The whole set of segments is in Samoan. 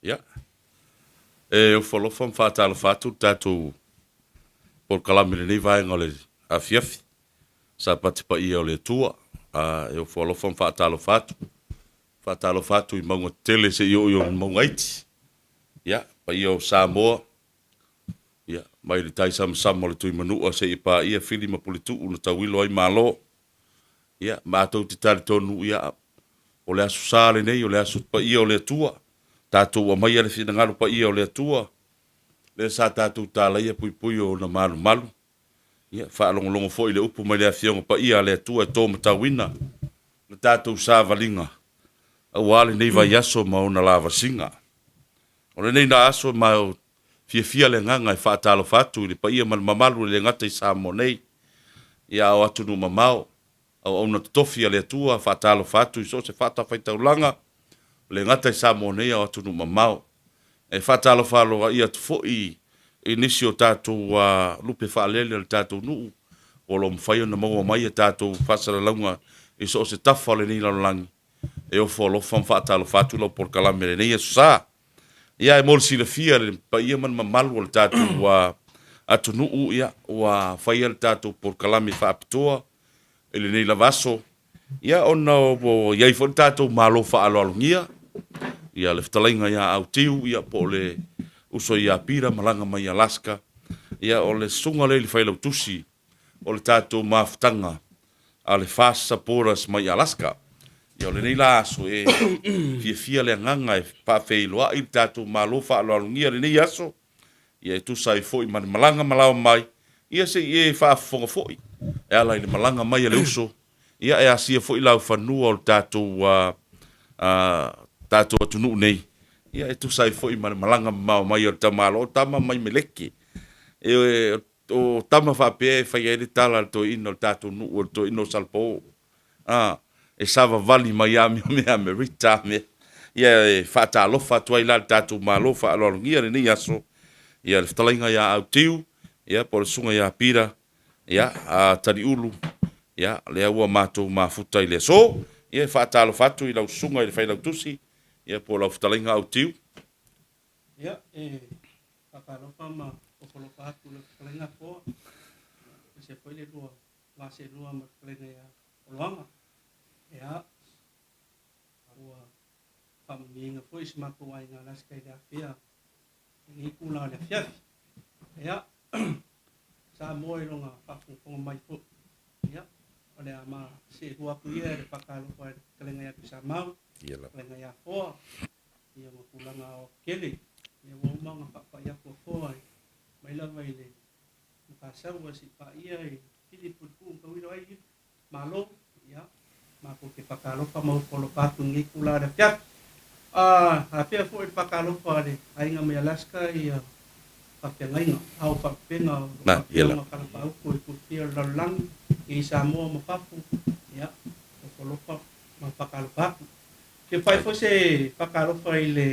Ia. E ofo alofa ma faatalofa atu le tatou polokalame i lenei vaega o le afiafi, Sapati paia o le Atua. A, e ofo alofa ma faatalofa atu. Faatalofa atu i mauga tetele seia oo i ona mauga iti. Ia, paia o Samoa, ia, mai le taisamasama o le Tuimanua seia paia Fili ma Puletuu na tauilo ai Malo. Ia, matou te talitonu, ia, o le Aso Sa lenei, o le Aso Paia o le Atua. Tatou aumaia le finagalo paia o le Atua, lea sa tatou talaia puipui o ona malumalu. Ia, faalogologo foi i le upu mai le Afioga Paia a le Atua e to matauina le tatou savaliga aua lenei vaiaso ma ona lavasiga. O lenei na aso ma e fiafia le agaga e faatalofa atu i le paia ma le mamalu e le gata i Samoa nei, ia a o atunuu mamao, auauna totofi a le Atua, faatalofa atu i so o se fatafaitaulaga, e le gata i Samoa nei a o atunuu mamao. E faatalofa aloaia atu foi i nisi o tatou lupe faalele o le tatou nuu o lo o mafai ona maua mai a tatou faasalalauga i so o se tafa o lenei lalolagi. E ofo alofa ma faatalofa atu lau polokalame i lenei Aso Sa. Ia, e mo le silafia e le paia ma le mamalu o le tatou atunuu, ia, ua faia le tatou polokalame faapitoa i lenei lava aso, ia, ona ua i ai foi le tatou Malo faaaloalogia, ia, le fetalaiga ia Autiu, ia, po o le uso ia Pira malaga mai Alaska, ia, o le susuga lea i le Failautusi o le tatou mafutaga a le FAST Supporters mai Alaska. Ia o lenei la aso e fiafia le agaga e faafeiloai le tatou Malo faaaloalogia i lenei aso, ia e tusa ai foi ma le malaga malawa mai, ia se i e faafofoga foi e ala i le malaga mai a le uso, ia e asia foi laufanua o le tatou tatou atunuu nei, ia e tusa ai foi ma le malaga mamao mai o le tamaloa, o tama mai Meleke. E, O tama faapea e fai ai le tala a le toeaina o le tatou nuu, o le toeaina o Salapo, a, e savavali mai lava mea Amerita mea. Ia e faatalofa atu ai la i le tatou Malo faaaloalogia i lenei aso, ia le fetalaiga ia Autiu, ia po o le susuga ia Pira, ia a Taliulu, ia lea ua matou mafuta i le aso. Ia e faatalofa atu i lau susuga i le Failautusi, ia po o lau fetalaiga Autiu. Ia, e Faatalofa ma ofolofa atu i lau fetalaiga Toa, aemaise foi le lua va seelua ma le fetalaiga ia Oloaga. Ia, ua faamanuiaina foi si matou aiga Alaska i le afea i lenei itula o le afiafi. Ia, Samoa i lona faafogafoga mai foi, ia, o le a ma seelua atu ia i le faatalofa i le fetalaiga ia Tuisamau, fetalaiga ia Foa, Ia ma tulaga aoaotetele, ia ua uma ona faapai atu a Foa mai lava i le Mataisaua se i paia i Philip Puletuu na tauilo ai i Malo, ia matou te faatalofa ma ofo alofa atu i lenei itula o le afiafi. A afea foi le faatalofa a le aiga mai Alaska ia faafeagaiga, ao faalupega o lo o faapea ona talapauto i Pulepia o le lalolagi, i Samoa ma fafo, ia ofo alofa ma faatalofa atu. Fia fai foi se faatalofa i le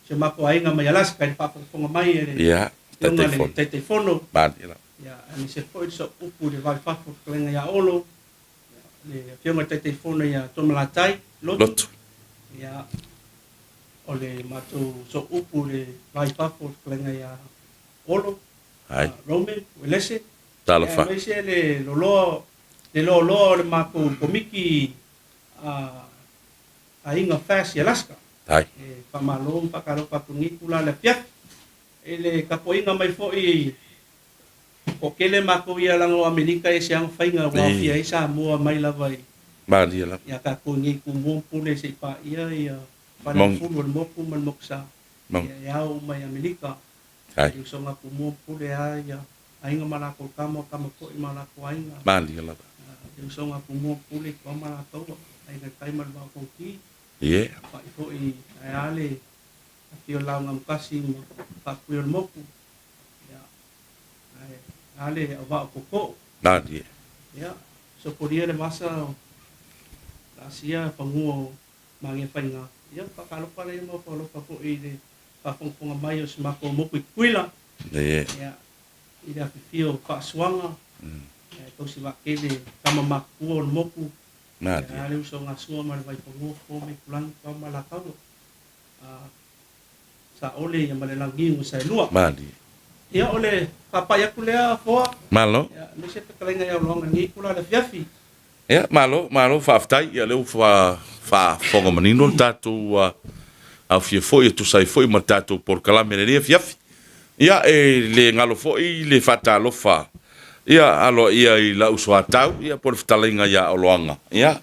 si o matou aiga mai Alaska i le faafogafoga mai a le Afioga i le Taitaifono, aemaise foi le sooupu i le vai fafo le fetalaiga ia Olo, le Afioga i le Taitaifono ia Tomalatai Lotu, o le matou sooupu i le vai fafo le fetalaiga ia Olo, Roman Uelese, aemaise le loloa le loaloa o le matou Komiti aiga FAST i Alaska. E faamalo ma faatalofa atu i lenei itula i le afiafi. I le tapuaiga mai foi, toatele matou ia leaga o Amerika e ese lava faiga ua aofia ai Samoa mai lava i Malie lava. Ia tatou i nei Tumua ma Pule se i paia ia Faleafulu o le motu ma le motusa ia e ao uma i Amerika. I usoga Tumua ma Pule lava ia aiga ma latou tama, o tama foi ma latou aiga. Malie lava. Le usoga Tumua ma Pule, Toa ma Alataua, Aiga i le Tai ma le Vaa o Fonoti. Ie. Fa'i foi ae a le afio o Laogamutasi ma Faatui o le Motu. Ia, ae a le auvaa o Tootoo. Malie. Ia, sopolia le vasa o laasia fanua o Magefaiga. Ia, faatalofa lea ma ofo alofa foi i le faafogafoga mai o si matou motu i Tutuila. Ie. Ia, i le afifio o Faasuaga, e tausi vaatele tama matutua o le motu, ae a le uso a Gasua ma le Vaifanua, Fofo ma Itulagi, Toa ma Alataua. Saole ia ma le Launiu na Saelua. Malie. Ia o le faapai atu lea Afoa. Malo. Ia aemaise fetalaiga i Aloaga i lenei itula i le afiafi. Ia, malo, malo faafetai. Ia lea ua faafofoga manino le tatou aofia foi e tusa ai foi ma le tatou polokalame i lenei afiafi. Ia, e le galo foi le faatalofa ia aloaia i lau soatau, ia po o le fetalaiga ia Oloaga. Ia,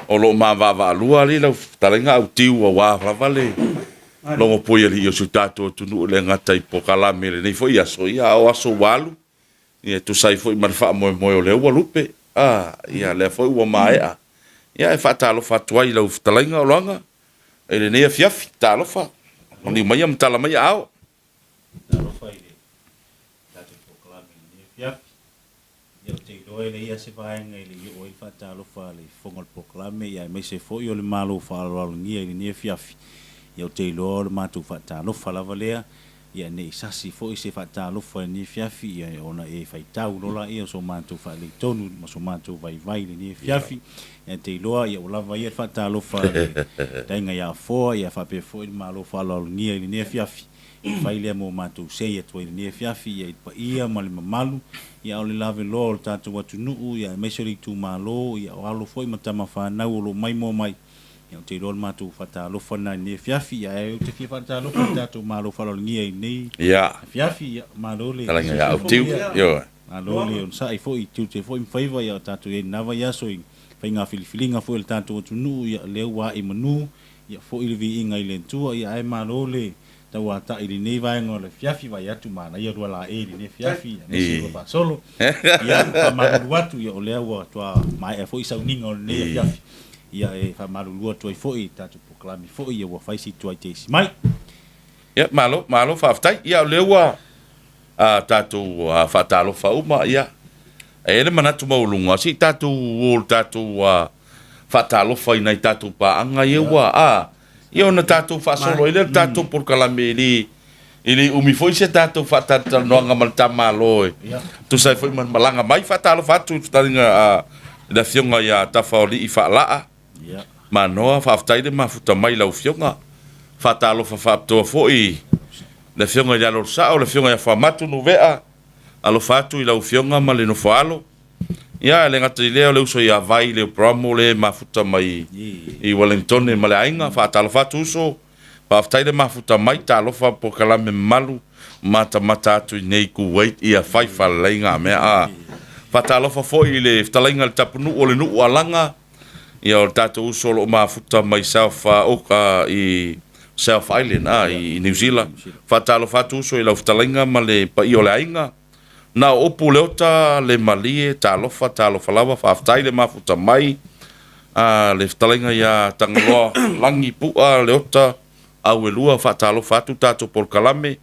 o lo o ma vaavaalua alii lau fetalaiga Autiu aua lava le logopuialii o si o tatou atunuu e le gata i polokalame i lenei foi aso, ia a o aso ua alu. Ia e tusa ai foi ma le faamoemoe o lea ua lupe, a, ia lea foi ua maea. Ia e faatalofa atu ai i lau fetalaiga Oloaga i lenei afiafi. Talofa, maliu maia ma tala mai aao. Talofa i le tatou polokalame i lenei afiafi. Ia ou te iloa e leai lava se vaega e le i oo ai le faatalofa a le Fofoga o le Polokalame ia aemaise foi o le Malo faaaloalogia i lenei afiafi. Ia ou te iloa o le matou faatalofa lava lea Ia ne i sasi foi se faatalofa i lenei afiafi, ia ona e faitau loa laia o so matou faaleitonu ma so matou vaivai i lenei afiafi. Ia te iloa ia ua lava ia le faatalofa a le Taiga ia Afoa, ia faapea foi le Malo faaaloalogia i lenei afiafi. E fai lea mo matou sei atu ai i lenei afiafi, ia i le paia ma le mamalu, ia o le laveloa o le tatou atunuu, ia aemaise o le itumalo, ia o alo foi ma tama fanau o lo o maimoa mai. Ia ou te iloa o le matou faatalofa lena i lenei afiafi, ae ou te fia faatalofa i le tatou Malo faaaloalogia i lenei afiafi. Ia, malo le Talaga ia Autiu. Ioe. Malo le onosai foi i tiute foi ma faiva, ia o tatou i ai i lena vaiaso i faiga filifiliga foi a le tatou atunuu, ia lea ua ae i manu, ia foi le viiga i le Atua, ia ae malo le tauatai i lenei vaega o le afiafi, vaai atu manaia lua laei i lenei afiafi, aemaise lua faasolo. Ia, faamalulu atu, ia o lea ua toa maea foi sauniga o lenei afiafi. Ia e faamalulu atu ai foi i tatou polokalame foi ia ua fai si tuai teisi mai. Ia, malo, malo faafetai. Ia, o lea ua a, tatou a, faatalofa uma, ia, e i ai le manatu maualuga, se i tatou o i le tatou a, faatalofa i nai tatou paaga ia ua, a, ia ona tatou faasolo ai lea o le tatou polokalame e le, e le umi foi se tatou faatalatalanoaga ma le ta Malo e tusa ai foi ma le malaga mai. Faatalofa atu i le fetalaiga a le Afioga ia Tafaolii Faalaa Manoa, faafetai le mafuta mai i lau Afioga. Faatalofa faapitoa foi i le Afioga i le Alo o le Sao, le Afioga ia Fuamatu Nuvea, alofa atu i lau Afioga ma le nofoaalo. Ia, e le gata i lea, o le uso ia Vai Leo Bramo le mafuta mai i Wellingtone ma le aiga. Faatalofa atu uso, faafetai le mafuta mai, talofa polokalame mamalu matamata atu i nei Kuwait, ia fai faalelei ngā mea. A faatalofa foi i le fetalaiga i le tapunuu o le nuu Alaga, ia o le tatou uso o lo o mafuta mai South, i South Island, a, i Niu Sila. Faatalofa atu uso i lau fetalaiga ma le paia o le aiga. Na o upu le ota, le malie, talofa, talofa lava, faafetai le mafuta mai, a, le fetalaiga ia Tagaloa Lagi Pu'a Leota Auelua, faatalofa atu tatou polokalame,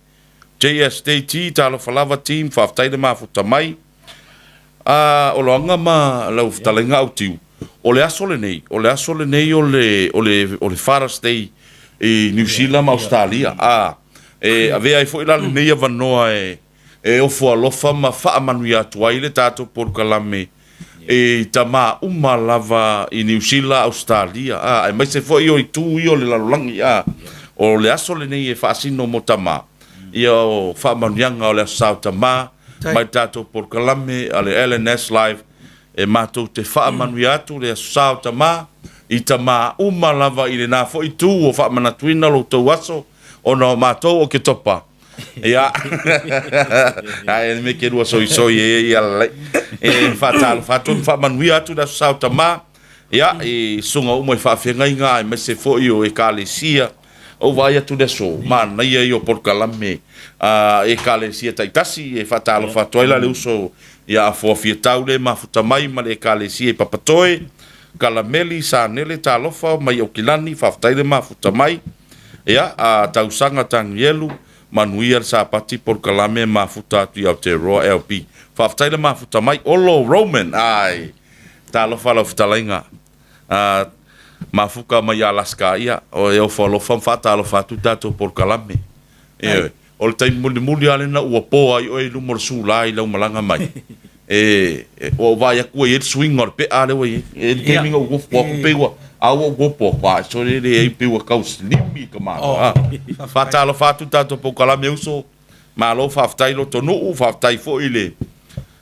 JSDT, talofa lava team, faafetai le mafuta mai. A, Oloaga ma lau fetalaiga Autiu, o le aso lenei, o le aso lenei o le, o le, o le Father's Day i Niu Sila ma Ausetalia, a, e avea ai foi la lenei avanoa e, e ofo alofa ma faamanuia atu ai le tatou polokalame i tama uma lava i Niu Sila, Ausetalia, a, aemaise foi o itu ia o le lalolagi, a, o le aso lenei e faasino mo tama, ia o faamanuiaga o le Aso Sa o Tama mai le tatou polokalame a le LNS Live e matou te faamanuia atu le Aso Sa o Tama i tama uma lava i lena foi itu o faamanatuina lo outou aso ona o matou o Ketopa. Ia, ae me ke lua soisoi e ia lalai. E faatalofa atu ma faamanuia atu le Aso Sa o Tama. Ia, i susuga uma i faafeagaiga aemaise foi o Ekalesia. Ou vaai atu i le aso, manaia ia o polokalame a Ekalesia taitasi, e faatalofa atu ai la le uso ia Afoa Fiatau le mafuta mai ma le Ekalesia i Papatoe, Kalameli, Sanele, talofa mai Aukilani, faafetai le mafuta mai. Ia, a Tausaga Tanielu, manuia le Sapati polokalame mafuta atu i Aotearoa LB. Faafetai le mafuta mai. Olo Roman, ai, talofa lau fetalaiga. A mafuka mai Alaska, ia, o e ofo alofa ma faatalofa atu tatou polokalame. Ioe. O le taimi mulimuli lava lena ua po ai oe i luma o le sula i lau malaga mai. E, ua ou vaai atu ua i ai le suiga o le pe'a lea ua i ai. E i ai le taimi na ou nofo atu pei ua A ua ou opo atu, a sole le ai pei ua tau slimi ka malo. Oh, A. Faatalofa atu tatou polokalame uso. Malo faafetai Lotonuu, faafetai foi le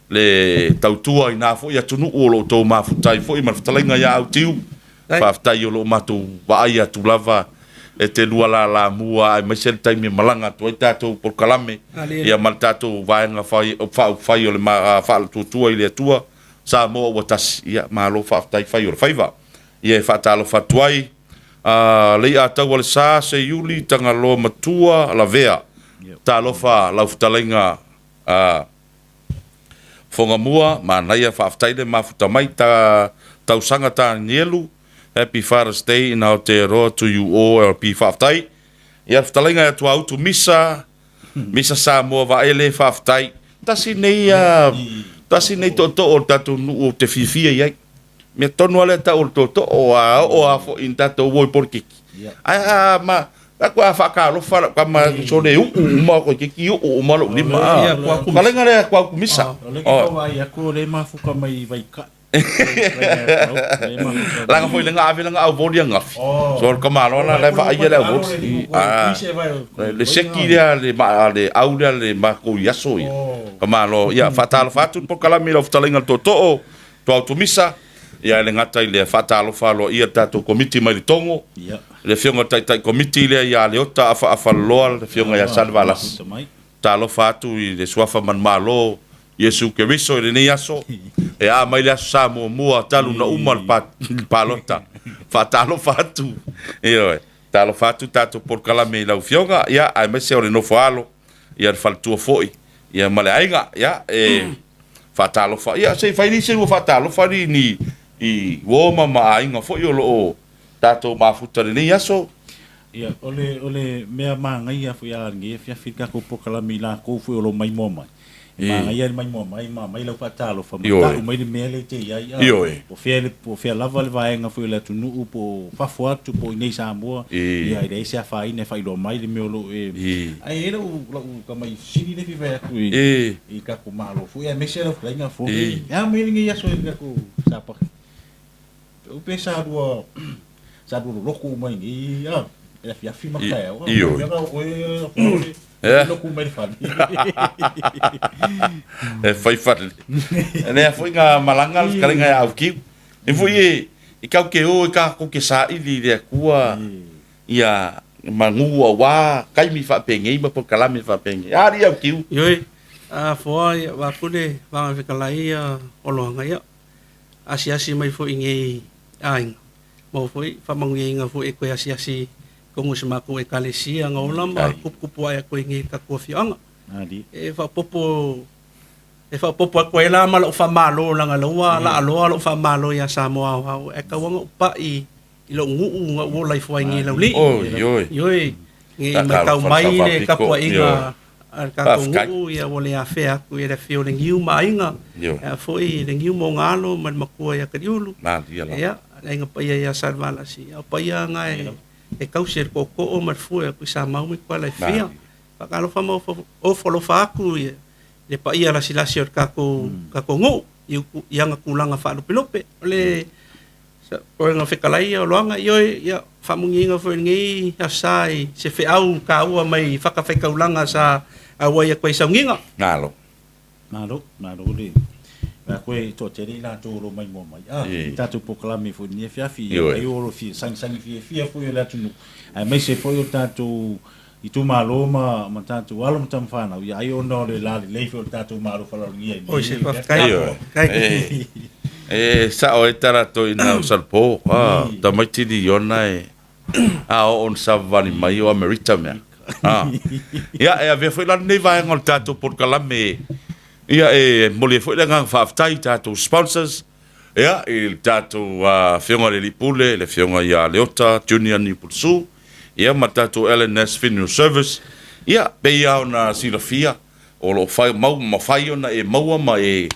le tautua i na foi atunuu o lo o outou mafuta ai foi ma le fetalaiga ia Autiu. Faafetai o lo o matou vaai atu lava e te lua lalamua aemaise le taimi e malaga atu ai tatou polokalame ia ma le tatou vaega faaupufai o le Faatuatua i le Atua Samoa ua tasi. Ia malo faafetai fai o le faiva. Ia e faatalofa atu ai Leiataua le Sa, Seiuli, Tagaloa Matua, Lavea. Talofa lau fetalaiga Fogamua, manaia faafetai le mafuta mai ta tausaga Tanielu, Happy Father's Day in Aotearoa to you all LP faafetai. Ia fetalaiga ia Tuautu Misa, Misa Samoa Vaele faafetai. Tasi nei tasi nei tootoo o le tatou nuu ou te fiafia i ai. Mea tonu lava lea tau o le tootoo, a oo lava foi ina tatou o i polokiki. Ae a ma aku a faatalofa lau tama sole uu uma koe kiki uu uma lou lima. Ia, kua Ka lenga lea kua kumisa. O le ke tau vaai atu o le mafuka mai Vaitaʻi. Laga foi lenga ave lenga au voli angafi. So le kamalo la le vaai le au voli. Le seki lea le ma le au lea le makou i aso ia. Kamalo ia faatalofa atu le polokalame i lau fetalaiga le tootoo. Tuautumisa, ia e le gata i le faatalofa aloaia le tatou Komiti mai le Togo, le Afioga i le Taitai Komiti lea ia Leota Afaafaloloa, le Afioga ia Salevalasi. Talofa atu i le Suafa Manumalo Iesu Keriso i lenei aso, e a mai le Aso Sa muamua talu na uma le palota. Faatalofa atu, ioe. Talofa atu tatou polokalame i lau Afioga, ia, aemaise o le nofo alo, ia le faletua foi, ia ma le aiga, ia, e faatalofa. Ia, se i fai ni se lua faatalofa ni, ni i uo ma ma aiga foi o lo o tatou mafuta i lenei aso. Ia, o le, o le mea manaia foi a lenei afiafi i le tatou polokalame i latou foi o lo o maimoa mai, E manaia le maimoa mai ma aumai lau faatalofa ma tau mai le mea lea e te i ai. Ioe. Po o fea, po o fea lava le vaega foi o le atunuu, po o fafo atu, po o i inei i Samoa, ia e leai se afaina e faailoa mai le mea o lo o e... Ae i ai lau, lau tamai fesili lea e fia fai atu i, i le tatou Malo foi, aemaise lau fetalaiga Fo. E a mai lenei aso i le tatou Sapati? Pe sa lua, sa lua loloto uma i nei, a, e afiafi ma taeao. Ioe. Mea na oe, oe, Eh. loku mai le fale. E fai fale. E lea foi nga malanga le fetalaiga ia Aukiu. E foi e, e kau ke o e ka ko ke saili i le Atua ia manu auā taimi faapengei ma polokalame faapengei. A alii Aukiu. Ioe, a foa ia vaku le vaga fetalai ia oloaga ia. Asiasi mai foi i nei aiga, maua foi faamanuiaina foi e toe asiasi tonu i se matou Ekalesia na ola ma kupukupu ae atu ai nei i le tatou afioaga. E faaopoopo e faaopoopo atu ai la ma lou faamalo leaga o lea ua laaloa lou faamalo ia Samoa aoao ae tau lava ona ou pai i lou nuu na ou ola ifo ai nei i Laulii. Ioe, nei matau mai le tapuaiga a le tatou nuu ia ua le afea atu i le afio o le Niu ma Aiga, e a foi le Niu ma ona alo ma le matua ia Kaliulu, ia, le aiga paia ia Salevalasi, a o paia na e tausi e le tootoo ma le fue o Tuisamau ma Ituala e fia. Faatalofa ma ofo alofa atu i le paia lasilasi o le tatou tatou nuu i ana tulaga faalupelupe. O le Toega Fetalai ia o Loaga, ioe, ia, faamuniaina foi i lenei Aso Sa i se feau taua mai fatafaitaulaga sa auai atu ai i sauniga. Malo. Malo, malo le Vaea koe e toatele i latou o lo o maimoa mai a i tatou polokalame foi i lenei afiafi, ia ai o lo o sagisagi fiafia foi o le atunuu aemaise foi o tatou itumalo ma ma tatou alo ma tama fanau, ia ai ona o le lalelei foi o le tatou Malo faaaloalogia i Oi se faafetai. Ioe. E sao ai tala toeaina o Salepo, a tamaiti liona e a oo ona savavali mai o Amerita mea. A. Ia, e avea foi la lenei vaega o le tatou polokalame, ia e momoli ai foi le agaga faafetai i tatou sponsors, Ia, i le tatou Afioga i le Alii Pule, le Afioga ia Leota Junior Niupulusu, ia ma le tatou LNS Funeral Service, ia, pei lava ona silafia, o lo o fai, mau, mafai ona e maua ma e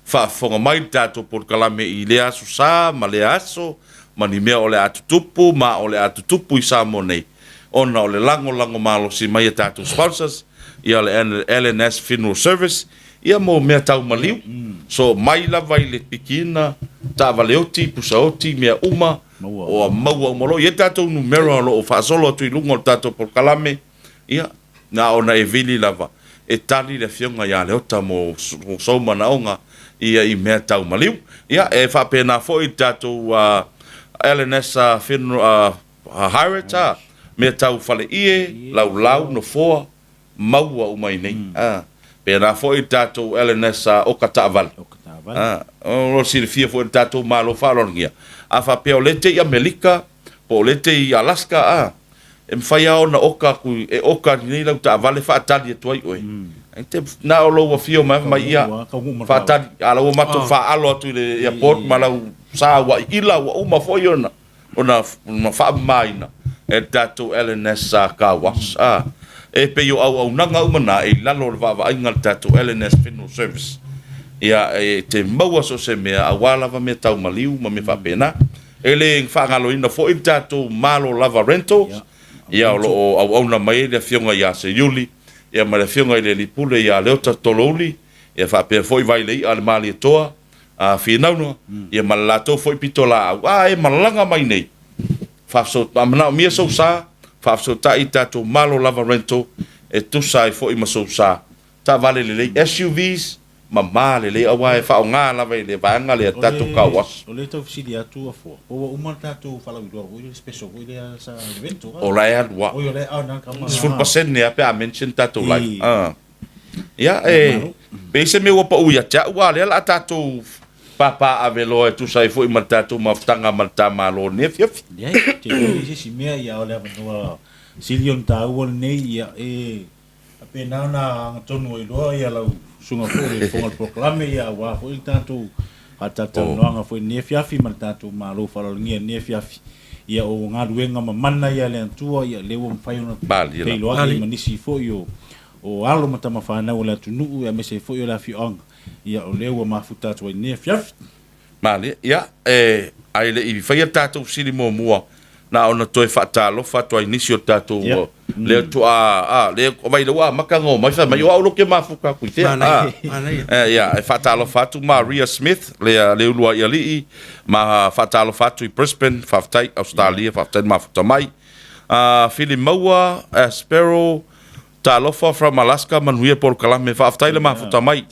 faafofoga mai le tatou polokalame i lea Aso Sa ma lea aso, ma ni mea o le a tutupu ma o le a tutupu i Samoa nei, ona o le lagolago malosi mai a tatou sponsors, ia le LNS Funeral Service, Ia mo mea tau maliu, so mai lava i le pikiina, taavale oti, pusa oti, mea uma, Ua maua uma loa. E i ai tatou numera o lo o faasolo atu i luga o le tatou polokalame, ia, na ona e vili lava e tali le Afioga ia Leota mo sou manaoga ia i mea tau maliu. Ia, e faapena foi le tatou LNS Funeral Hire, mea tau faleie, laulau, nofoa, maua uma i nei. A, pēlā foi le tatou LNS oka taavale. A, o lo silafia foi e le tatou Malo faaaloalogia, a faapea o lea e te i Amelika, po o lea e te i Alaska, a, e mafai lava ona oka atu, e oka atu nei lau taavale faatali atu ai oe. E te, na o lou afio mai fai mai, ia, faatali, a la ua matou faaalo atu i le airport ma lau sa ua iila, ua uma foi ona ona faamamaina e le tatou LNS Car Wash. A, e pei o auaunaga uma na e i lalo o le vaavaaiga a le tatou LNS Funeral Service. Ia, e te maua so o se mea aua lava mea tau maliu ma mea faapena. E le faagaloina foi le tatou Malo Lava Rentals, ia o lo o auauna mai ai le Afioga ia Seiuli, ia ma le Afioga i le Alii Pule ia Leota Tolouli, ia faapea foi Vailei'a le Malietoa, a Finauga, ia ma le latou foi pitolaau, a e malaga mai nei, a manaomia sou sa, faafesootai i tatou Malo Lava Rental e tusa ai foi ma sou sa. Taavale lelei, SUVs, mama lelei aua e faaaoga lava i le vaega lea tatou car wash. O lea e tau fesili atu Afoa, po ua uma le tatou faalauiloa foi lea, le special foi lea sa le rental a? O la e alu a. Oi o la e a na kama. 10% lava pe a mention tatou live. Ia, e pei se mea ua pau ia te au, a o lea o le a tatou papaaave loa e tusa ai foi ma le tatou mafutaga ma le ta Malo i lenei afiafi. Leai, ou te iloa e leai se isi mea, ia o le avanoa sili ona taua lenei, ia e faapena ona agatonu ai loa ia lau susuga foi i le Fofoga o le Polokalame, ia aua foi le tatou faatalatalanoaga foi i lenei afiafi ma le tatou Malo faaaloalogia i lenei afiafi. Ia o galuega mamana ia a le Atua, ia lea ua mafai ona feiloai ma nisi foi o O alo ma tama fanau o le atunuu aemaise ai foi o le afioaga, ia o lea ua mafuta atu ai i lenei afiafi. Malie, ia, e, ae le i faia le tatou fesili muamua, na ona toe faatalofa atu ai i nisi o tatou, yeah. lea toa, a, lea, vai lea ua amata ona omai, fai mai, o au loke mafuta atu i fea, a. E, ia, e faatalofa atu Maria Smith, lea, le uluai alii, ma faatalofa atu i Brisbane, faafetai, Australia, faafetai le mafuta mai. A, Filimaua, Aspero, Talofa from Alaska manuia polokalame faafetai le mafuta mai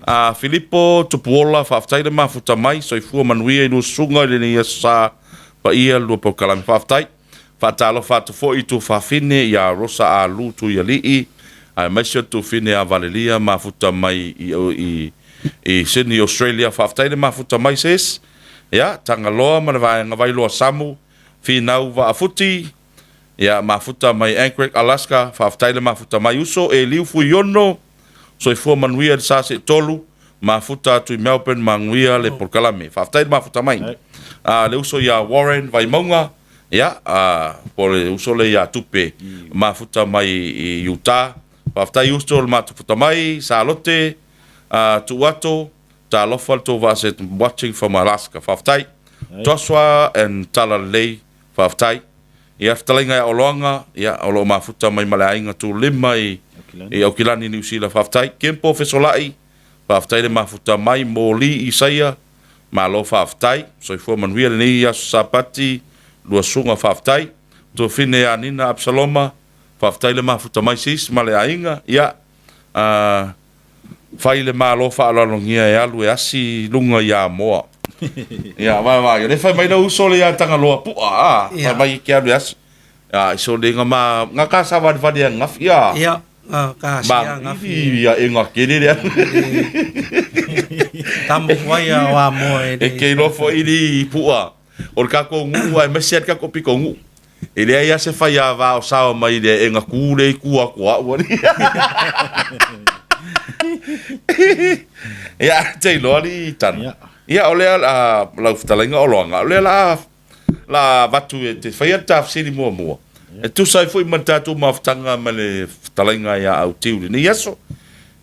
a Filipo Tupuola faafetai le mafuta mai soifua manuia i lua susuga i lenei aso sa paia le lua polokalame faafetai faatalofa atu foi i tuafafine ia Rosa Alu Tuialii aemaise o le tuafine ia Valelia mafuta mai i, i, i Sydney Australia faafetai le mafuta mai sis ia Tagaloa ma le vaega Vailoa Samu Finau Vaafuti Ia, mafuta mai Anchorage, Alaska, faafetai le mafuta mai uso, Eliu Fuiono, soifua manuia i le sa seitolu, mafuta atu i Melbourne, manuia le polokalame. Faafetai le mafuta mai. A, le uso ia Warren Vaimauga, ia, a, po o le uso lea ia Tupe, mafuta mai i Utah. Faafetai uso le mafuta mai, Salote, a, Tuuato, talofa le tou vaa watching from Alaska. Faafetai. Joshua and Talalelei, Faafetai. Ia, fetalaiga ia Oloaga, ia, o lo o mafuta mai ma le aiga Tulima i, i Aukilani, Niu Sila. Faafetai. Kempo Fesolai, faafetai le mafuta mai. Moli Isaia, malo faafetai. Soifua manuia lenei aso Sapati, Luasuga, faafetai. Tuafine ia Nina Absaloma, faafetai le mafuta mai sis ma le aiga. Ia, uh, Fai le Malo faaaloalogia e alu e asi i luga i Amoa. Ia, vai vai, le fai mai le uso le ia Tagaloa pu'a, a, fai mai ke alu e asi. A, iso le nga ma, nga ka sa vali vali a ngafi, ia. Ia, nga ka si a ngafi. Ia, e nga kele le alu. Tamo kuai a o Amoa e le. E ke iloa foi li pu'a. O le kakou nu'u aemaise a le kakou piko nu'u. E leai lava se faiava o sao mai i le aega kū lea i tua atu o a'u alii. Ia, te iloa alii Tana. Ia, o lea lau fetalaiga Oloaga, o lea la la avatu e te faia le ta fesili muamua. E tusa ai foi ma le tatou mafutaga ma le fetalaiga ia Autiu i lenei aso.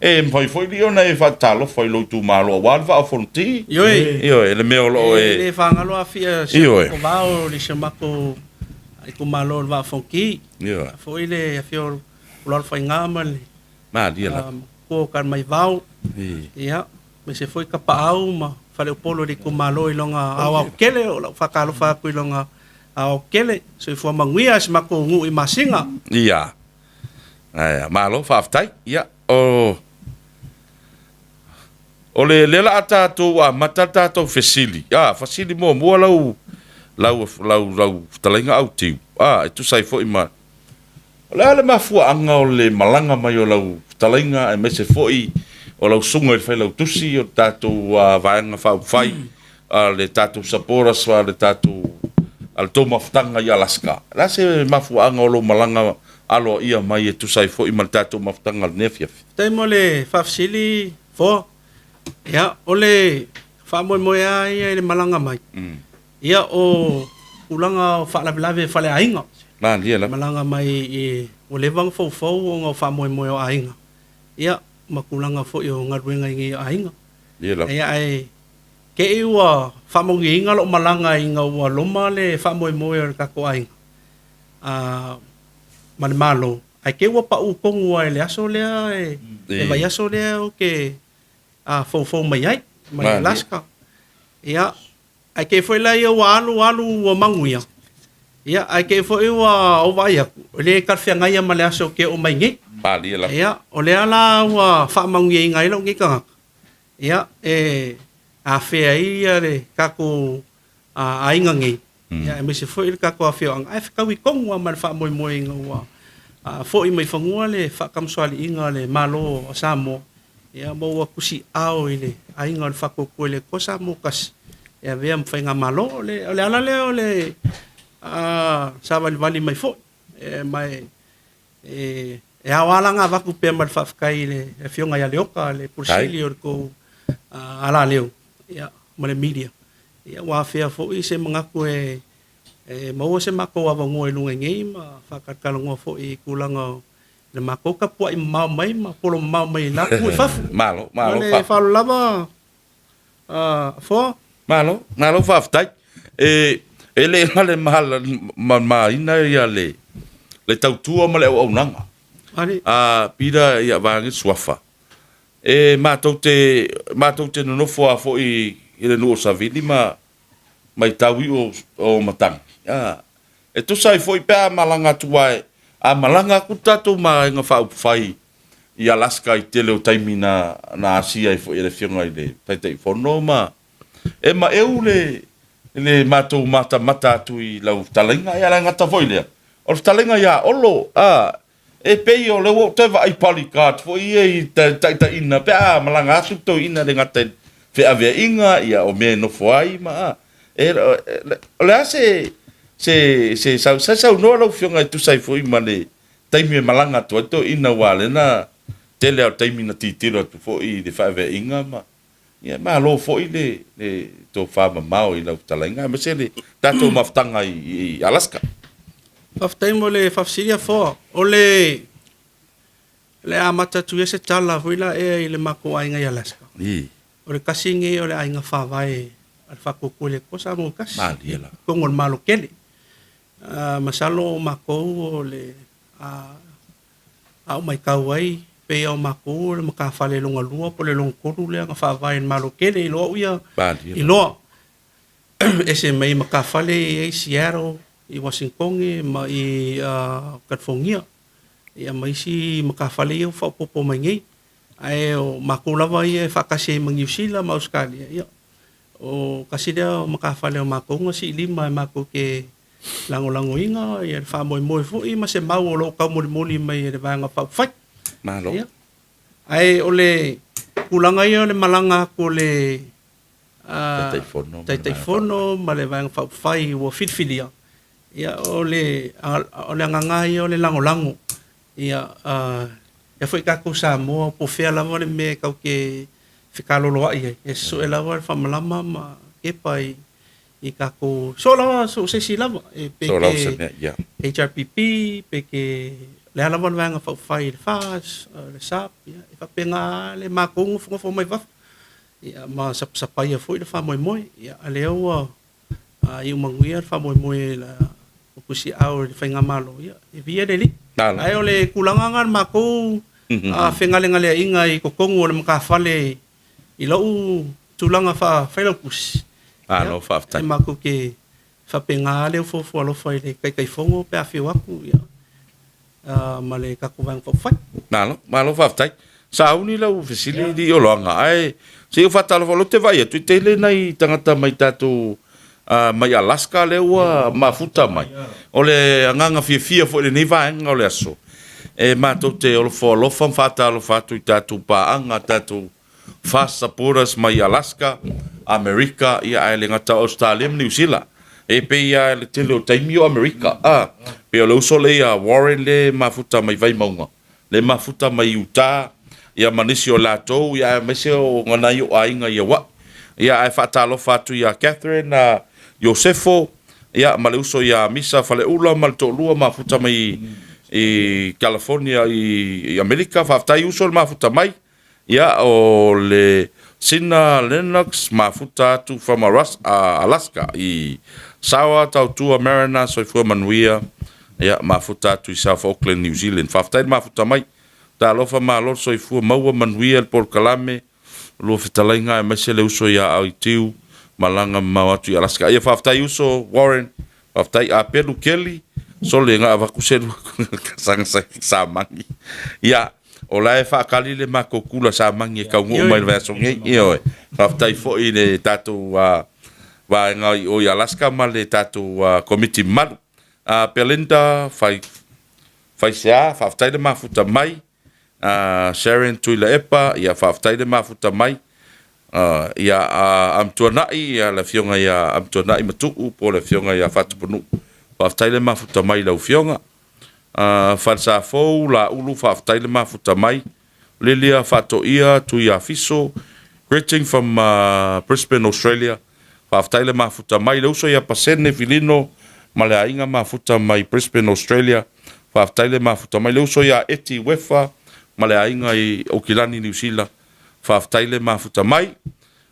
E mafai foi alii ona e faatalofa i lou itumalo aua le Vaa o Fonoti. Ioe. Ioe, le mea o lo o e. E le faagalo afia si o matou vao i si o matou itumalo o le Vaa o Fonoti. Ioe. Foi le afio o Lalofaigā ma le. Malie lava. Matua o Kalamaivao. Ia, aemaise foi Tapaau ma. Faleupolu o le itumalo i lona aoaotele, o lau faatalofa atu i lona aoaotele. Soifua manuia i si matou nuu i Masina. Ia. Ae, malo, faafetai. Ia, o o le lea la a tatou amata le tatou fesili. A, fasili muamua lau lau lau lau fetalaiga Autiu. A, e tusa ai foi ma O le a le mafuaaga o le malaga mai o lau fetalaiga aemaise foi o lau susuga i le Failautusi o le tatou Vaega Faaupufai a le tatou Supporters a le tatou a le tou mafutaga i Alaska? O le a se mafuaaga o lou malaga aloaia mai e tusa ai foi ma le tatou mafutaga i lenei afiafi? Faafetai mo le faafesili Foa. Ia, o le faamoemoe lava ia i le malaga mai, Ia, o tulaga o faalavelave faleaiga. Malie lava. Malaga mai i, ua leva ona foufou ona o faamoemoe o aiga, ia, ma tulaga foi o galuega i nei aiga. Malie lava. Ia, ae te i ua faamanuiaina lou malaga ina ua loma le faamoemoe o le tatou aiga, a, ma le Malo, ae te i ua pau tonu lava i le aso lea, le vaiaso lea ou te foufou mai ai, mai Alaska. Ia, Ae kei foi la ia ua alu alu ua manuia, ia ae kei foi ua ou vaai atu, e le talafeagaia ma le aso ou te oo mai nei. Malie lava. Ia, o lea la ua faamanuiaina ai lou nei tagata, ia, e afea ai ia le tatou aiga nei, ia aemaise foi le tatou afioaga, ae fetaui tonu lava ma le faamoemoe ina ua foi mai fanua le faatamasoaliiga a le Malo o Samoa, Ia, ma ua tusiao i le aiga o le Faatuatua i le Atua Samoa tasi e avea ma faigamalo. O le, o le ala lea o le savalivali mai foi, e, ma e, e, e ao lava la ona avatu pea ma le faafetai i le Afioga ia Leota, le Pule Sili o le tou alaleo, ia, ma le media. Ia, ua afea foi se manatu e, e maua se matou avanoa i luga i nei ma faatalatalanoa foi i tulaga o le matou tapuai mamao mai ma polo mamao mai la ku i fafo. Malo, malo. Ma le faaaloalo lava Afoa. Malo, malo faafetai. E, e le gale maina ia le, le tautua ma le auaunaga. Ali. A Pita ia vaega suafa. E matou te, matou te nonofo lava foi i le nuu o Savili ma matau i o, o matagi. A, E tusa ai foi pe a malaga atu aua a malaga atu le tatou Vaega Faaupufai i Alaska i tele o taimi na na asia ai foi e le Afioga i le Taitaifono ma e maeu le le matou matamata atu i lau fetalaiga. Ia le gata foi lea, o le fetalaiga ia Olo, a e pei o lea ua ou toe vaai bodyguard foi ia i taitaiina pe a malaga atu le toeaina e le gata i feaveaiga, ia o mea e nofo ai ma a. E, o le a se se se sau se saunoa lau Afioga e tusa ai foi ma le taimi e malaga atu ai le toeaina aua lea na tele lava o taimi na tilotilo atu foi i le feaveaiga ma ia malo foi le le tofa mamao i lau fetalaiga aemaise le tatou mafutaga i Alaska. Faafetai mo le faafesili Afoa. O le le amata atu ia se tala foi la ea i le matou aiga i Alaska. O le tasi lenei o le aiga faavae a le Faatuatua i le Atua Samoa tasi. Malie lava. I totonu o le Malo tele. Masalo o matou o le a ou matau ai, pei lava o matou o le matafale lona lua po o le lona tolu lea na faavae i le Malo tele i lou ia iloa. Ese mai matafale e i ai Seattle i Uasinitone ma i Kalifonia, ia ma isi matafale ia ua faaopoopo mai nei. Ae o matou lava ia e faatasi ai ma Niu Sila ma Ausetalia, ia, o tasi lea o matafale o matou na siilima e matou te lagolagoina ia le faamoemoe foi ma se mau o lo o taumolimoli mai e le Vaega Faaupufai. Malo. Ia. Ae o le tulaga ia o le malaga atu o le Taitaifono, Taitaifono ma le Vaega Faaupufai ua filifilia, ia, o le, o le agaga ia o le lagolago. Ia, ia foi tatou Samoa, po o fea lava le mea e tatou te fekaloloai ai, e sue lava le faamalama ma kepa i, i tatou, so lava, so o se isi lava, e pe So lava se ke mea, ia. HRPP, pe ke, le a lava le vaega faaupufai i le FAS, le SAP, ia, e faapena lava le matou nofonofo mai fafo, ia, ma sapasapaia foi le faamoemoe. Ia, a lea ua iu manuia le faamoemoe i la Tusiau i le Faigamalo, ia, e via le alii. Ae o le tulaga lena o le matou fegalegaleaiga i totonu o le matafale i lou tulaga faa-Failautusi, Malo faafetai. E matou te faapena le ofoofo alofa i le Taitaifono pe a afio atu ia, ma le tatou Vaega Faaupufai. Malo, malo faafetai. Sauni lau fesili i Oloaga, ae se i ou faatalofa, o lea ou te vaai atu e tele nai tagata mai tatou mai Alaska lea ua mafuta mai. O le agaga fiafia foi i lenei vaega o le aso, e matou te ofo alofa ma faatalofa atu i tatou paaga, tatou FAST supporters mai Alaska, Amerika, ia ae le gata o Ausetalia ma Niu Sila. E pei lava le tele o taimi o Amerika, a, pei o le uso lea ia Warren lea e mafuta mai Vaimauga, lea e mafuta mai Utah, ia ma nisi o latou, ia aemaise o nai ou aiga i Hawaii. Ia ae faatalofa atu ia Catherine, a Iosefo, ia ma le uso ia Misa Faleula ma le toalua mafuta mai i California i Amerika. Faafetai uso le mafuta mai. Ia, o le Sina Lennox mafuta atu from Alaska i Saoa, Tautua, Marina, soifua manuia. Ia, mafuta atu i South Auckland, New Zealand. Faafetai le mafuta mai. Talofa malo le soifua, maua manuia le polokalame, lua fetalaiga aemaise le uso ia Auitiu, malaga mamao atu i Alaska. Ia, faafetai uso Warren, faafetai Apelu Keli, sole ga avaku selu saga samangi. Ia, o la e faakali le matou kula samangi e kaunuu mai le vaiaso nei. Ioe. Faafetai foi i le tatou vaega i o i Alaska ma le tatou komiti mamalu. Belinda Fai Faisea, faafetai le mafuta mai. Sharon Tuilaepa, ia faafetai le mafuta mai. Ia Amtuanai, ia le afioga ia Amtuanai Matuu po o le afioga ia Faatupunuu. Faafetai le mafuta mai i lau afioga. Falesafou Laulu, faafetai le mafuta mai. Lilia Faatoia Tuiafiso, greeting from Brisbane, Australia. Faafetai le mafuta mai. Le uso ia Pasene Filino ma le aiga mafuta mai Brisbane, Australia. Faafetai le mafuta mai. Le uso ia Eti Wefa ma le aiga i Okilani, Niu Sila. Faafetai le mafuta mai.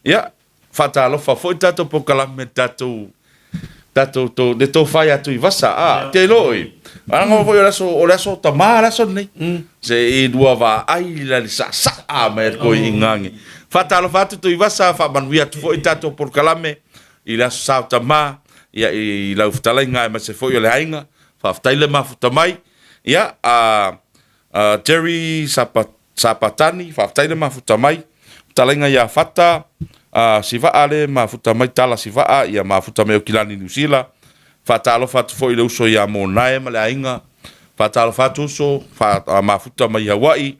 Ia, faatalofa foi tatou polokalame tatou tatou to le tofa ia Tuivasa a te loi ana foi o le aso tama le aso nei se i lua vaai la le saasaa mai le koi ingange. Faatalofa atu Tuivasa, faamanuia atu foi tatou polokalame i le aso sa o tama, ia i lau fetalaiga aemaise foi o le aiga. Faafetai le mafuta mai. Ia a Jerry Sapa Sapatani, faafetai le mafuta mai. Fetalaiga ia Fata, Sivaa le mafuta mai, Tala Sivaa, ia mafuta mai Okilani, Niu Sila. Faatalofa atu foi i le uso ia Monae ma le aiga. Faatalofa atu uso, mafuta mai Hawaii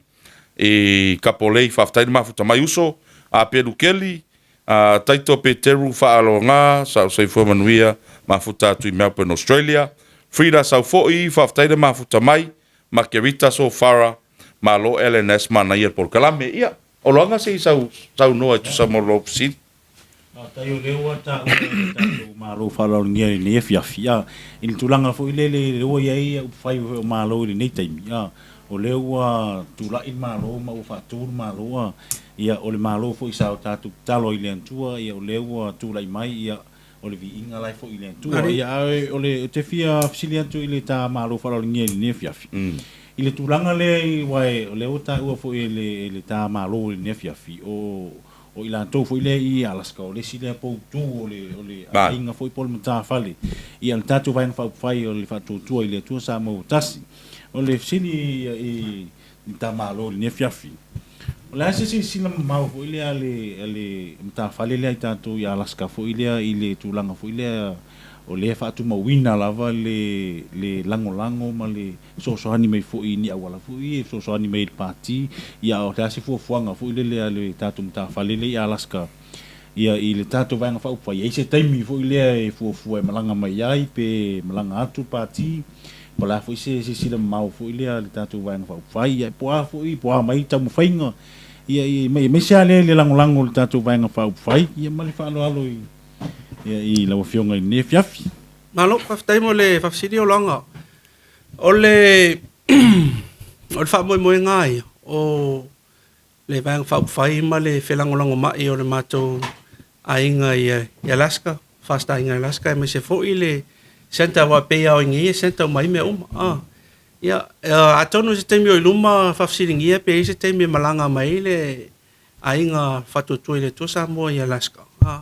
i Kapolei, faafetai le mafuta mai uso. Apelu Keli, Taito Peteru Faaloga, soifua manuia, mafuta atu i Melbourne, Australia. Frida Saufoi, faafetai le mafuta mai. Makerita Sofara, malo LNS manaia le polokalame. Ia, Oloaga se i saunoa e tusa ma lou fesili. Faafetai o lea ua taua e le tatou Malo faaaloalogia i lenei afiafi, a, i le tulaga foi lele lea ua i ai upufai o Malo i lenei taimi, a, o lea ua tulai le Malo ma ua faatu le Malo, a, ia, o le Malo foi sa o tatou tatalo ai i le Atua, ia, o lea ua tulai mai, ia, O le viiga la e foi i le Atua. Ia, ae o le, ou te fia fesili atu i le ta Malo faaaloalogia i lenei afiafi, i le tulaga lea i, aua o lea ua taua foi e le, e le ta Malo i lenei afiafi, o, o i latou foi lea i Alaska, o le isi lea poutu o le, o le aiga foi po o le matafale, ia, o le tatou Vaega Faaupufai o le Faatuatua i le Atua Samoa ua Tasi. O le fesili i, i le ta Malo i lenei afiafi, O le a se silasila mamao foi lea a le, a le matafale lea i tatou i Alaska foi lea i le tulaga foi lea o lea e faatumauina lava le, le lagolago ma le fesoasoani mai foi i ni auala foi e fesoasoani mai ai i le Pati, ia a o le a se fuafuaga foi lele a le tatou matafale lea i Alaska ia i le tatou Vaega Faaupufai, e i ai se taimi foi lea e fuafua e malaga mai ai pe malaga atu le Pati? Po o le a foi se silasila mamao foi lea a le tatou Vaega Faaupufai, ia po o a foi, po o a mai taumafaiga, ia, ia, aemaise lava lea i le lagolago o le tatou Vaega Faaupufai, ia ma le faaaloalo i, ia, i lau Afioga i lenei afiafi. Malo, faafetai mo le faafesili Oloaga. O le o le faamoemoega lava ia, o le Vaega Faaupufai ma le felagolagomai o le matou aiga i Alaska, First Aiga i Alaska, aemaise foi le centre aua e pei lava o i inei e centre uma ai mea uma. Ah. Ia, atonu i se taimi o i luma faafesiligia pe i ai se taimi e malaga mai ai le Aiga Faatuatua i le Atua Samoa i Alaska, a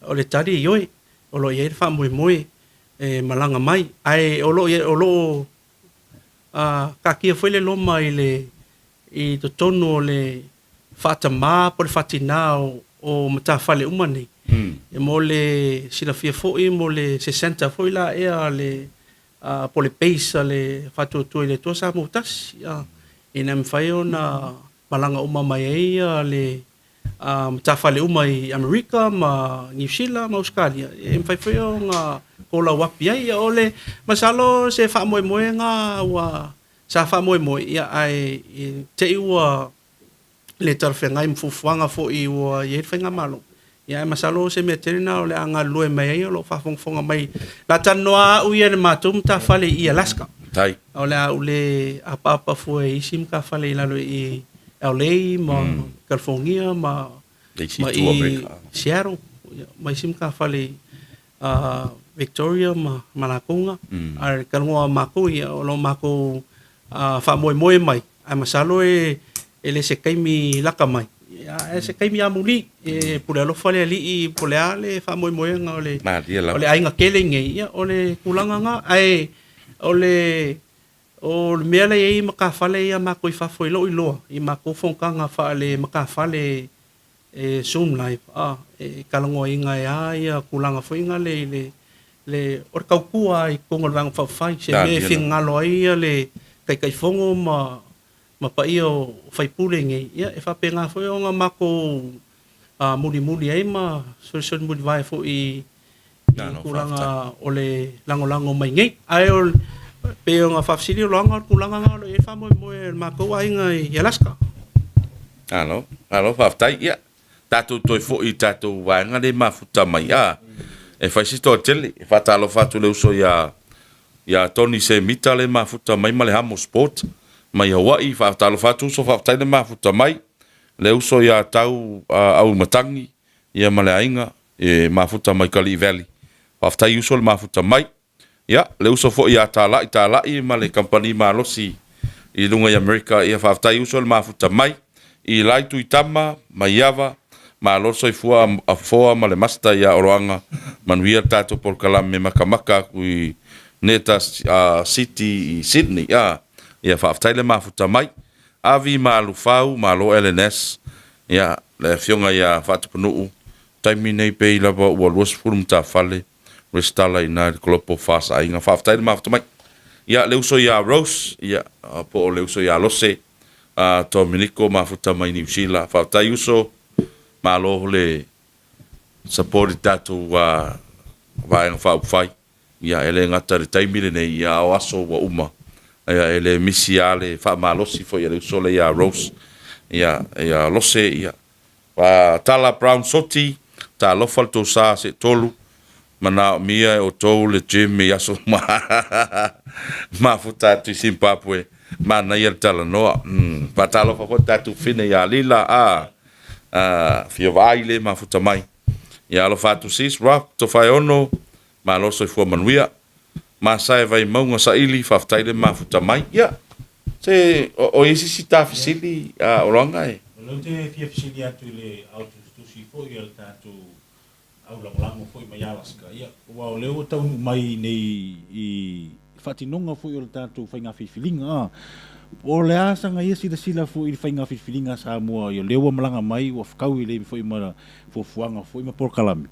o le tali, ioe, o lo o i ai le faamoemoe e malaga mai. Ae o lo o, o lo o taatia foi le loma i le i totonu o le faatamā po o le faatinā o matafale uma nei. E mo le silafia foi mo le se centre foi la ea a le po o le base a le Faatuatua i le Atua Samoa Tasi, ina ia mafai ona malaga uma mai ai le matafale uma i Amerika ma Niu Sila ma Ausetalia, e mafai foi ona kolauapi ai. O le masalo o se faamoemoega ua sa faamoemoe, ia ae i te i ua le talafeagai ma fuafuaga foi ua i ai le faigamalo, ia ae masalo o se mea tele lena o le a galulue mai ai o lo o faafogafoga mai. O le a talanoa au ia i le matou matafale i Alaska. Tai. O le a ou le apaapa fua i isi matafale i lalo i LA ma California ma ma i Seattle ma isi matafale i Victoria ma latou na. Ae talanoa matou ia, o lo o matou faamoemoe mai, ae masalo e le se taimi lata mai, ae se taimi amuli e pule alofa le Alii po o le a le faamoemoega o le o le aiga tele nei, ia o le tulaga lena. Ae o le o le mea la e i ai matafale ia a matou i fafo i lou iloa i matou fonotaga faale-matafale e Zoom live a, e talanoaina ai lava ia tulaga foi na le i le le o le tautua lava i totonu o le Vaega Faaupufai, se mea e finagalo ai le Taitaifono ma ma paia o sui usufono nei, ia e faapena foi ona matou mulimuli ai ma solisoli mulivae foi i tulaga o le lagolago mai nei. Ae o pei ona faafesili Oloaga, o le tulaga lena o lo o i ai le faamoemoe o le matou aiga i Alaska. Malo, malo faafetai. Ia, tatou toe foi i tatou vaega lea e mafuta mai, a, e fai si toatele. E faatalofa atu i le uso ia, ia Tony Semita lea e mafuta mai ma le Hamo Sport mai Hawaii. Faatalofa atu uso, faafetai le mafuta mai. Le uso ia Tau Auimatagi, ia ma le aiga e mafuta mai Kalii Valley. Faafetai uso le mafuta mai. Ia, le uso foi ia Talai Talai ma le kamupani malosi i luga i Amerika, ia faafetai uso le mafuta mai. I Lai Tuitama, Maiava, malo le soifua afoa ma le Master ia Oloaga, manuia le tatou polokalame makamaka aku i Neta City i Sydney. Ia, ia faafetai le mafuta mai. Avi ma Alufau, malo LNS, ia, le afioga ia Faatupunuu, taimi nei pei lava ua 20 matafale resitala i ina i le Kolopo FAS Aiga. Faafetai le mafuta mai. Ia, le uso ia Rose, ia, po o le uso ia Lose, a Tominiko mafuta mai Niu Sila. Faafetai uso, malo le support i tatou Vaega Faaupufai. Ia, e le gata i le taimi lenei, ia, a o aso ua uma. Ia, e le misi lava le faamalosi foi a le uso lea ia Rose, ia, ia Lose, ia, Tala Brown Soti, talofa le tou sa seetolu, manaomia e outou le gym i aso uma. Mafuta atu i Zimbabwe, manaia le talanoa. Faatalofa foi le tatou fine ia Lila, a Afio Vaai le mafuta mai. Ia alofa atu sis Rob Tofaeono, malo le soifua manuia. Masae Vaimauga Saili, faafetai le mafuta mai. Ia, se o i ai se isi ta fesili a Oloaga e? O lea ou te fia fesili atu i le ao tusitusi foi a le tatou au lagolago foi mai Alaska, ia, aua o lea ua taunuu mai nei i faatinoga foi o le tatou faiga filifiliga, a, po o le a saga ia silasila foi i le faiga filifiliga a Samoa, ia, o lea ua malaga mai ua fetaui lelei foi ma fuafuaga foi ma polokalame.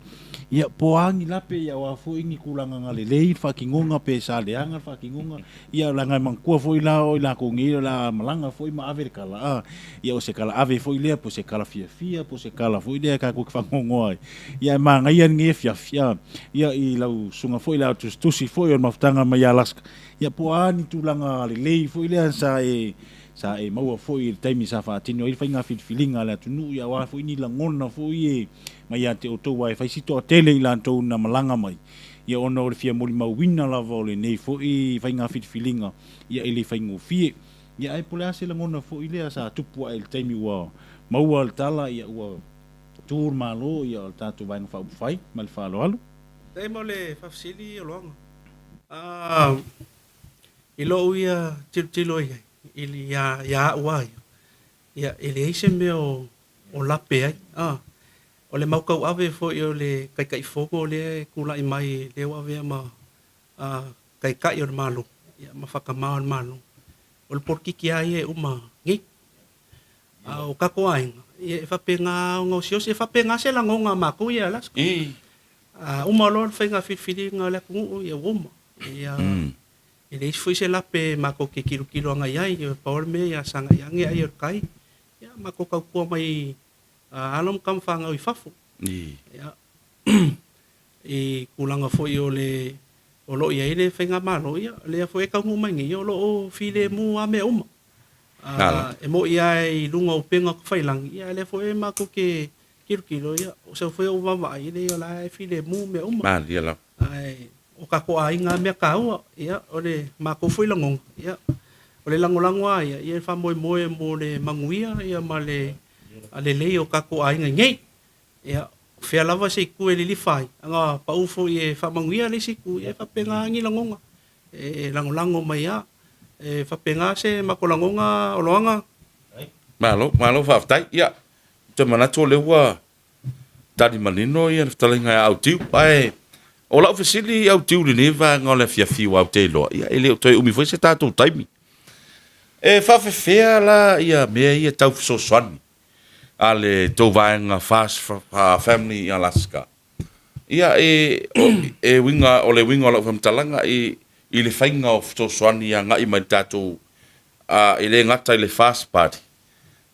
Ia, po o a ni lape, ia o a foi ni tulaga na lelei le faatinoga pe sa leaga le faatinoga, ia leaga e manatua foi la o i latou nei o le a malaga foi ma ave le tala, a, ia o se tala ave foi lea, po o se tala fiafia, po o se tala foi lea tatou te faanoanoa ai. Ia ae manaia lenei afiafi, a, ia i lau susuga foi i le Tusitusi foi o le Mafutaga mai Alaska, ia po o a ni tulaga lelei foi lea sa e Sa e maua foi i le taimi sa faatino ai le faiga filifiliga a le atunuu, ia aua foi ni lagona foi e mai ia te outou aua e fai si toatele i latou na malaga mai, ia ona o le fia molimauina lava o lenei foi faiga filifiliga, ia e le faigofie. Ia ae po o le a se lagona foi lea sa tupu ae i le taimi ua maua le tala, ia ua tu le Malo, ia o le tatou Vaega Faaupufai. Ma le faaaloalo. Faafetai mo le faafesili Oloaga. I lou ia tilotilo i ai, ia au lava ia, ia e leai se mea o o lape ai. A, o le mau tauave foi o le Taitaifono lea e tulai mai lea ua avea ma Taitai o le Malo ma Faatamā o le Malo, o le polokiki lava ia e uma nei. A o tatou aiga, ia e faapena ona osiosi, e faapena se lagona a matou ia i Alaska. A uma loa le faiga filifiliga a le atunuu, ia ua uma. Ia e leai foi se lape matou te tilotilo agai ai, pau o le mea ia sagai ane ai o le tai, ia matou tautua mai alo ma tama fanau i fafo. Ia i tulaga foi o le o lo o i ai le faigamalo, ia lea foi e taunuu mai nei, o lo o filemu lava mea uma. E moni lava i luga o upega tafailagi, ia a o lea foi matou te tilotilo, ia o sau foi ou vaavaai, leai o la e filemu mea uma. Malie lava. Ae o tatou aiga lava mea taua. Ia o le matou foi lagona, ia o le lagolago lava ia, ia e faamoemoe mo le manuia ia ma le lelei o tatou aiga i nei. Ia, o fea lava se itu e lilifa ai, ana pau foi e faamanuia le isi itu, ia e faapena ni lagona e lagolago mai lava. E faapena se matou lagona Oloaga. Malo, malo faafetai. Ia, ou te manatu o lea ua tali manino ia le fetalaiga ia Autiu. Ae o lau fesili Autiu i lenei vaega o le afiafi aua ou te iloa, ia e le o toe umi foi se tatou taimi. E faafefea la ia mea ia tau fesoasoani a le tou vaega Fast Family Alaska? Ia, e, e uiga, o le uiga o lau faamatalaga i, i le faiga o fesoasoani agai mai le tatou, a, e le gata i le Fast Party,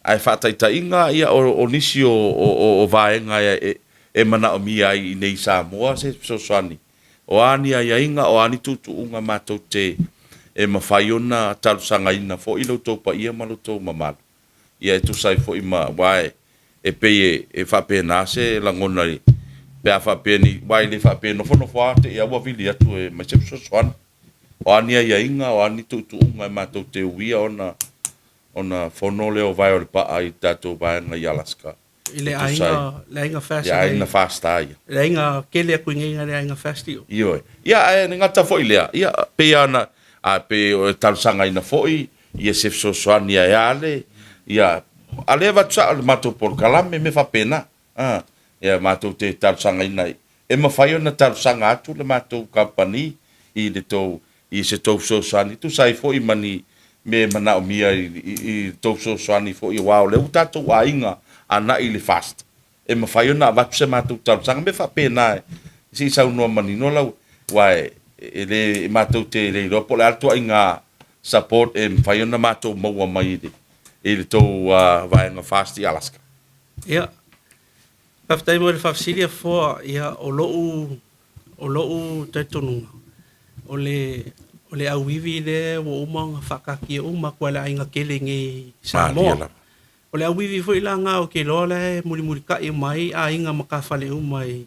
ae faataitaiga, ia, o, o nisi o, o, o vaega e, e manaomia ai i nei i Samoa se fesoasoani. O a ni aiaiga, o a ni tuutuuga matou te e mafai ona talosagaina foi lo outou paia ma lo outou mamalu. Ia e tusa ai foi ma, aua e, e pei e, e faapena se lagona i, pe a faapea ni, aua e le faapea e nofonofo lava te i a ua vili atu e aumai se fesoasoani. O a ni aiaiga, o a ni tuutuuga e matou te uia ona, ona fono lea o vae o le paa i le tatou vaega i Alaska. I le aiga, le aiga Fast. Le aiga Fast a ia. Le aiga kele atu i nei le aiga Fast i o. Ioe. Ia, ae le gata foi lea, ia, pei lava ona, a pei o e talosagaina foi ia se fesoasoani ae a le, ia, a lea e avatu sao le matou polokalame, mea faapena. A, ia matou te talosagaina ai. E mafai ona talosaga atu le matou kamupani i le tou, i se tou fesoasoani, tusa ai foi ma ni mea e manaomia i, i, i le tou fesoasoani foi, aua o lea ua tatou aiga anai i le FAST, e mafai ona avatu se matou talosaga, mea faapena, se i saunoa manino lau, aua e, e le, e matou te le iloa po o le a le ituaiga support e mafai ona matou maua mai i le, i le tou uh, vaega FAST i Alaska. Ia, faafetai mo le faafesili Afoa. Ia, o lo'u, o lo'u talitonuga, o le, o le auivi lea ua uma ona faataatia uma atu e le aiga tele nei i Samoa. O le auivi foi la na ou te iloa la e mulimulitai uma ai aiga matafale uma i,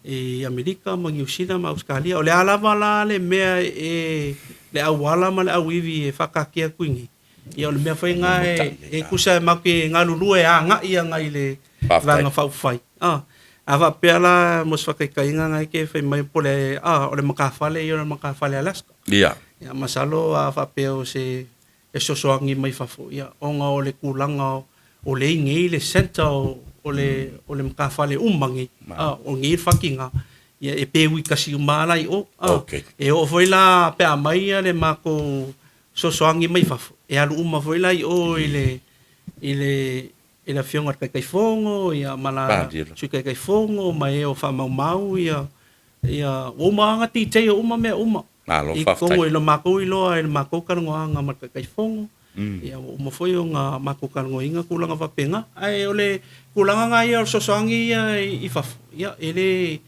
i Amerika ma Niu Sila ma Ausetalia. O le a lava la le mea e, le auala ma le auivi e faataatia atu i nei, Ia o le mea foi lena e tusa e matou te galulue e agai agai i le Vaega Faaupufai. A, a faapea la mo se faataitaiga na e te fai mai po o le, a, o le matafale ia o le matafale Alaska. Ia. Ia masalo a faapea o se fesoasoani mai fafo, ia ona o le tulaga o lea i nei le centre o le o le matafale uma nei, a, o nei le fatiga, ia e pe ui tasi uma lava la i o. A, Okay. E oo foi la pe a aumai le matou fesoasoani mai fafo, e alu uma foi la i o i le i le i le afioga i le Taitaifono ia ma la Sui Taitaifono ma e o faamaumau ia ia ua uma lava ona detail uma mea uma. Malo I faafetai. totonu i le matou iloa i le matou talanoaga ma le Taitaifono, ia ua uma foi ona matou talanoaina tulaga faapena. Ae o le tulaga na ia o le fesoasoani ia i fafo, ia e le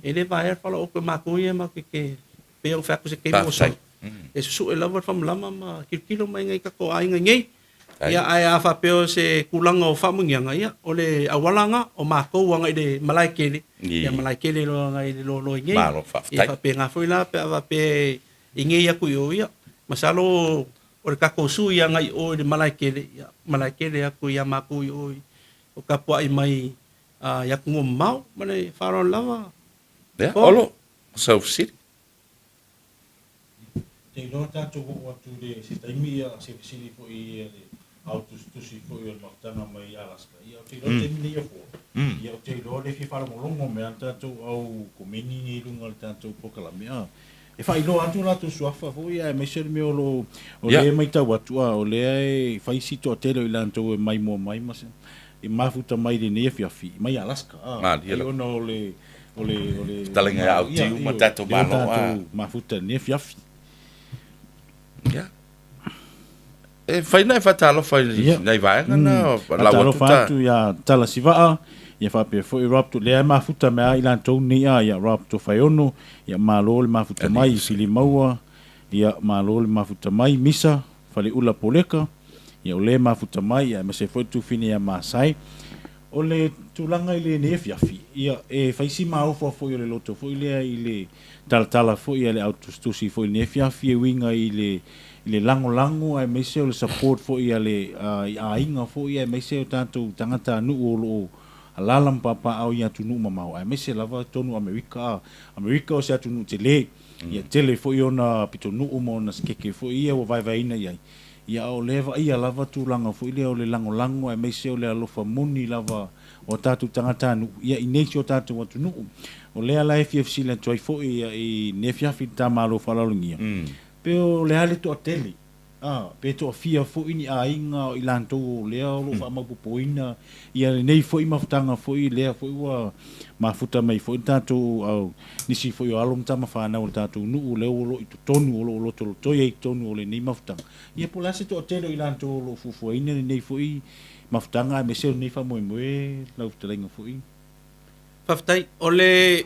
e le vaea le falaooto e matou ia matou te pei ona fai atu i se taimi ua sola. E susue lava le faamalama ma tilotilo mai i tatou aiga i nei. Ia, ae a faapea o se tulaga o faamanuiaga, ia, o le auala lena, o matou agai i le malae tele, ia malae tele loa agai i le loaloa i nei. Malo faafetai. Ia faapena foi la pe a faapea i nei atu i o, ia, masalo o le tatou sui agai i o i le malae tele, ia, malae tele atu ia matou i o i o tapuai mai i atunuu mamao. Ma le faaaloalo lava. Ia, Olo, o sau fesili. Te iloa tatou oo atu i le se taimi ia se fesili foi i le Au tusitusi foi o le mafutaga mai Alaska, ia ou te iloa le taimi nei o Ford, ia ou te iloa le fia faalogologo mai a le tatou au komeni nei i luga o le tatou polokalame, a. E faailoa atu o latou suafa foi aemaise o le mea o lo o, o lea e matau atu, a, o lea e fai si toatele o i latou e maimoa mai ma e mafuta mai i lenei afiafi mai Alaska, a, ai ona o le, o le, o le, Fetalaiga ia Autiu ma tatou Malo, a. Tatou mafuta i lenei afiafi. Ia. E fai na e faatalofa i nai vaega na lau atu ta. Faatalofa atu ia Tala Sivaa, ia faapea foi Rob, lea e mafuta mai lava i latou nei a, ia Rob Tofaeono, ia malo le mafuta mai, Silimaua, ia malo le mafuta mai, Misa, Faleula Poleka, ia o lea e mafuta mai, ia aemaise foi le Tufine ia Masai. O le tulaga i lenei afiafi, ia e fai si maofa foi o le loto foi lea i le talatala foi a le au tusitusi foi i lenei afiafi e uiga i le i le lagolago aemaise o le support foi a le i aiga foi aemaise o tatou tagatanuu o lo o alaala ma papaaao i atunuu mamao aemaise lava totonu o Amerika. A Amerika o se atunuu tele, ia tele foi ona pitonuu ma ona sikeke foi ia ua vaevaeina i ai. Ia a o lea e vaaia lava tulaga foi lea o le lagolago aemaise o le alofa moni lava o a tatou tagatanuu ia i nei si o tatou atunuu. O lea la e fia fesili atu ai foi ia i lenei afiafi i le ta Malo faaaloalogia, pe o le a le toatele, a, pe toafia foi ni aiga o i latou o lea o lo o faamaopoopoina ia lenei foi mafutaga foi lea foi ua mafuta mai foi le tatou au nisi foi o alo ma tama fanau o le tatou nuu lea o lo o i totonu o lo o lotolotoi ai i totonu o lenei mafutaga. Ia po o le a se toatele o i latou o lo o fuafuaina lenei foi mafutaga aemaise o lenei faamoemoe lau fetalaiga foi. Faafetai. O le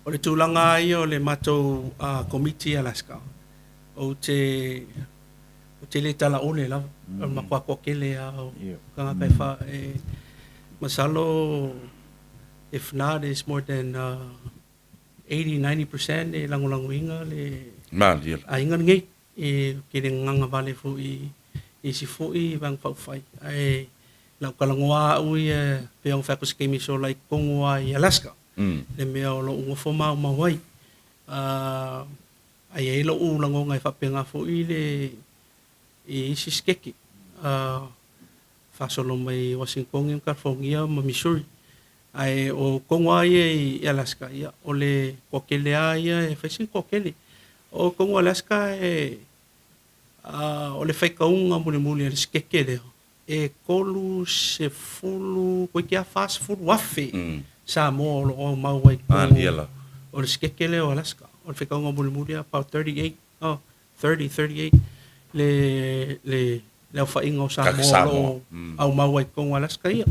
o le tulaga lava ia o le matou Komiti Alaska, ou te ou te le talaole lava, o le matua toatele lava o tagata e fa, e masalo if not it's more than 80, 90% e lagolagoina le aiga lenei. E tele gagavale foi i isi foi vaega faaupufai. Ae na ou talanoa au ia pei ona fai atu i se taimi sola i totonu lava i Alaska, le mea o lo o nofo maumau ai. Ae i ai lou lagona e faapena foi le i isi sikeke, faasolo mai Uasinitoni ma Kalifonia ma Missouri. Ae o totonu lava ia i Alaska, ia, o le toatele lava ia e fai sina toatele. O totonu o Alaska e, o le faitauga mulimuli a le sikeke lea, e 30, toeitiiti lava 40,000 Samoa o lo o aumau ai i totonu o le sikeke lea o Alaska. O le faitauga mulimuli lava, about 38, oh, 30, 38 le, le, le aofaiga o Samoa o lo o aumau ai i totonu o Alaska ia.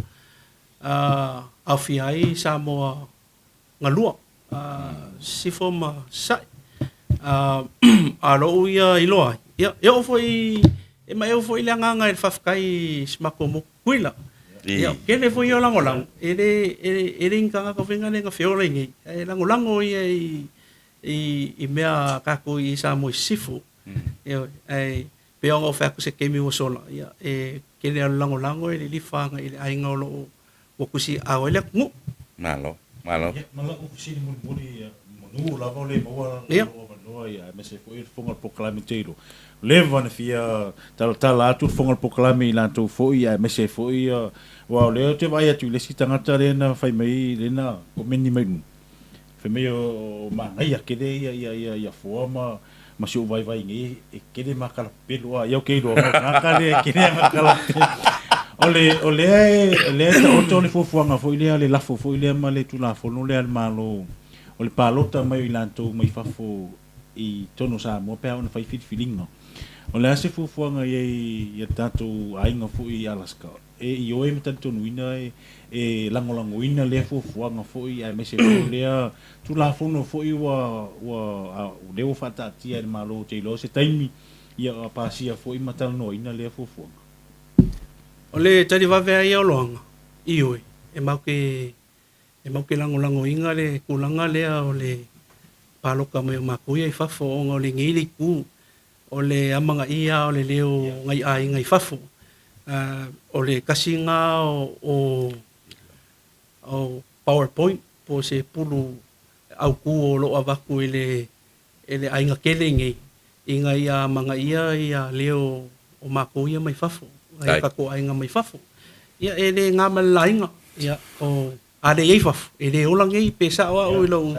Aofia ai Samoa galua, Sisifo ma Sasae. A o lou ia iloa ai, ia, e oo foi, e ma e oo foi le agaga i le faafetai i si matou motu Tutuila. Ia, o tele foi ia o lagolago, e le, e le ni tagata foi lea na feola i inei, ae lagolago ia i, i mea a tatou i Samoa i Sisifo. Ioe, ae pei ona ou fai atu i se taimi ua sola, ia, e tele lava o le lagolago e lilifa agai i le aiga o lo o ua tusiaao ai le atunuu. Malo, malo. Ia, ma lau fesili mulimuli, ia, manu lava o le maua lou avanoa, ia, aemaise foi o le fofoga o le polokalame Taylor. Ua leva ona fia talatala atu le fofoga o le polokalame i latou foi, ia, aemaise foi, ia, aua o lea ou te vaai atu i le isi tagata lea na fai mai, lea na komeni mai i luga, Fai mai o manaia tele ia ia ia ia foa ma ma si ou vaivai nei e tele ma kala pepelo a ia ou te iloa ma tagata lea e tele ana kala pepelo. O le o lea e o lea e taoto le fuafuaga foi lea le lafo foi lea ma le Tulafono lea a le Malo o le palota mai o i latou mai fafo i totonu o Samoa pe a oo ina fai filifiliga. O le a se fuafuaga i ai i a tatou aiga foi i Alaska? E ioe ma talitonuina e lagolagoina lea fuafuaga foi aemaise foi o lea Tulafono foi ua ua lea ua faataatia e le Malo ou te iloa o se taimi ia pasia foi ma talanoaina lea fuafuaga. O le tali vave lava ia o Loaga, ioe, e matou te e matou te lagolagoina le tulaga lea o le palota mai o matou ia i fafo ona o lenei le itu O le amanaia o le leo o nai aiga i fafo. O le tasi lena o power point po o se pulu autu o lo o avatu e le aiga tele nei ina ia amanaia ia leo o makou ia mai fafo, nai o tatou aiga mai fafo. Ia e le na ma le laina, ia o a le i ai fafo, e le ola nei pe sao au i lou,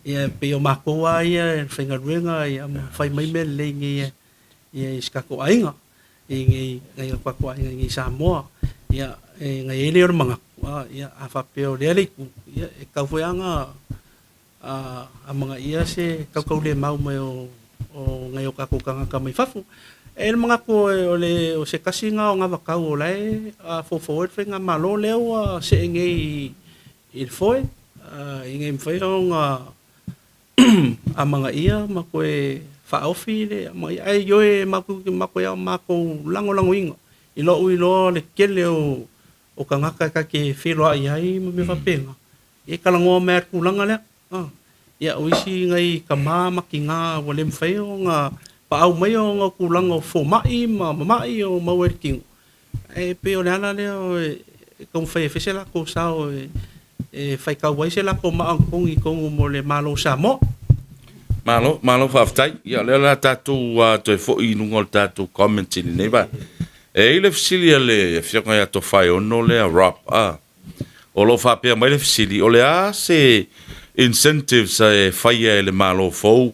ia pei o makou lava ia e faigaluega ia ma fai mai mea lelei nei ia i si tatou aiga, i nei nai o tatou aiga i nei i Samoa. Ia e na i ai lea o le manatu, ia a faapea o lea le itu, ia e tatau foi lava ona a amanaia se tautaulemau mai o nai o tatou tagata mai fafo. E i ai le manatu o le o se tasi lena o anavatau o la e foufou ai le faigamalo lea ua see nei i le foe ina ia mafai ona amanaia ma toe faaofi le amanaia. Ae ioe matou lagolagoina i lou iloa o le tele o tagata ta te feiloai ai ma mea faapena, e talanoa mai lava i le tulaga lea. Ia, o isi nai tama ma tina ua le mafai ona paau mai ona o tulaga o fomai ma mamai o maua i le tino, ae pei o le ala lea e taumafai e fai se latou sao e faitau ai se latou maa totogi i totonu mo le Malo o Samoa. Malo, malo faafetai. Ia, o lea o le a tatou toe foi i luga o le tatou comment i lenei vaega. E i ai le fesili a le Afioga ia Tofaeono lea Rob, a, o lo o faapea mai le fesili, o le a se incentives e faia e le Malo fou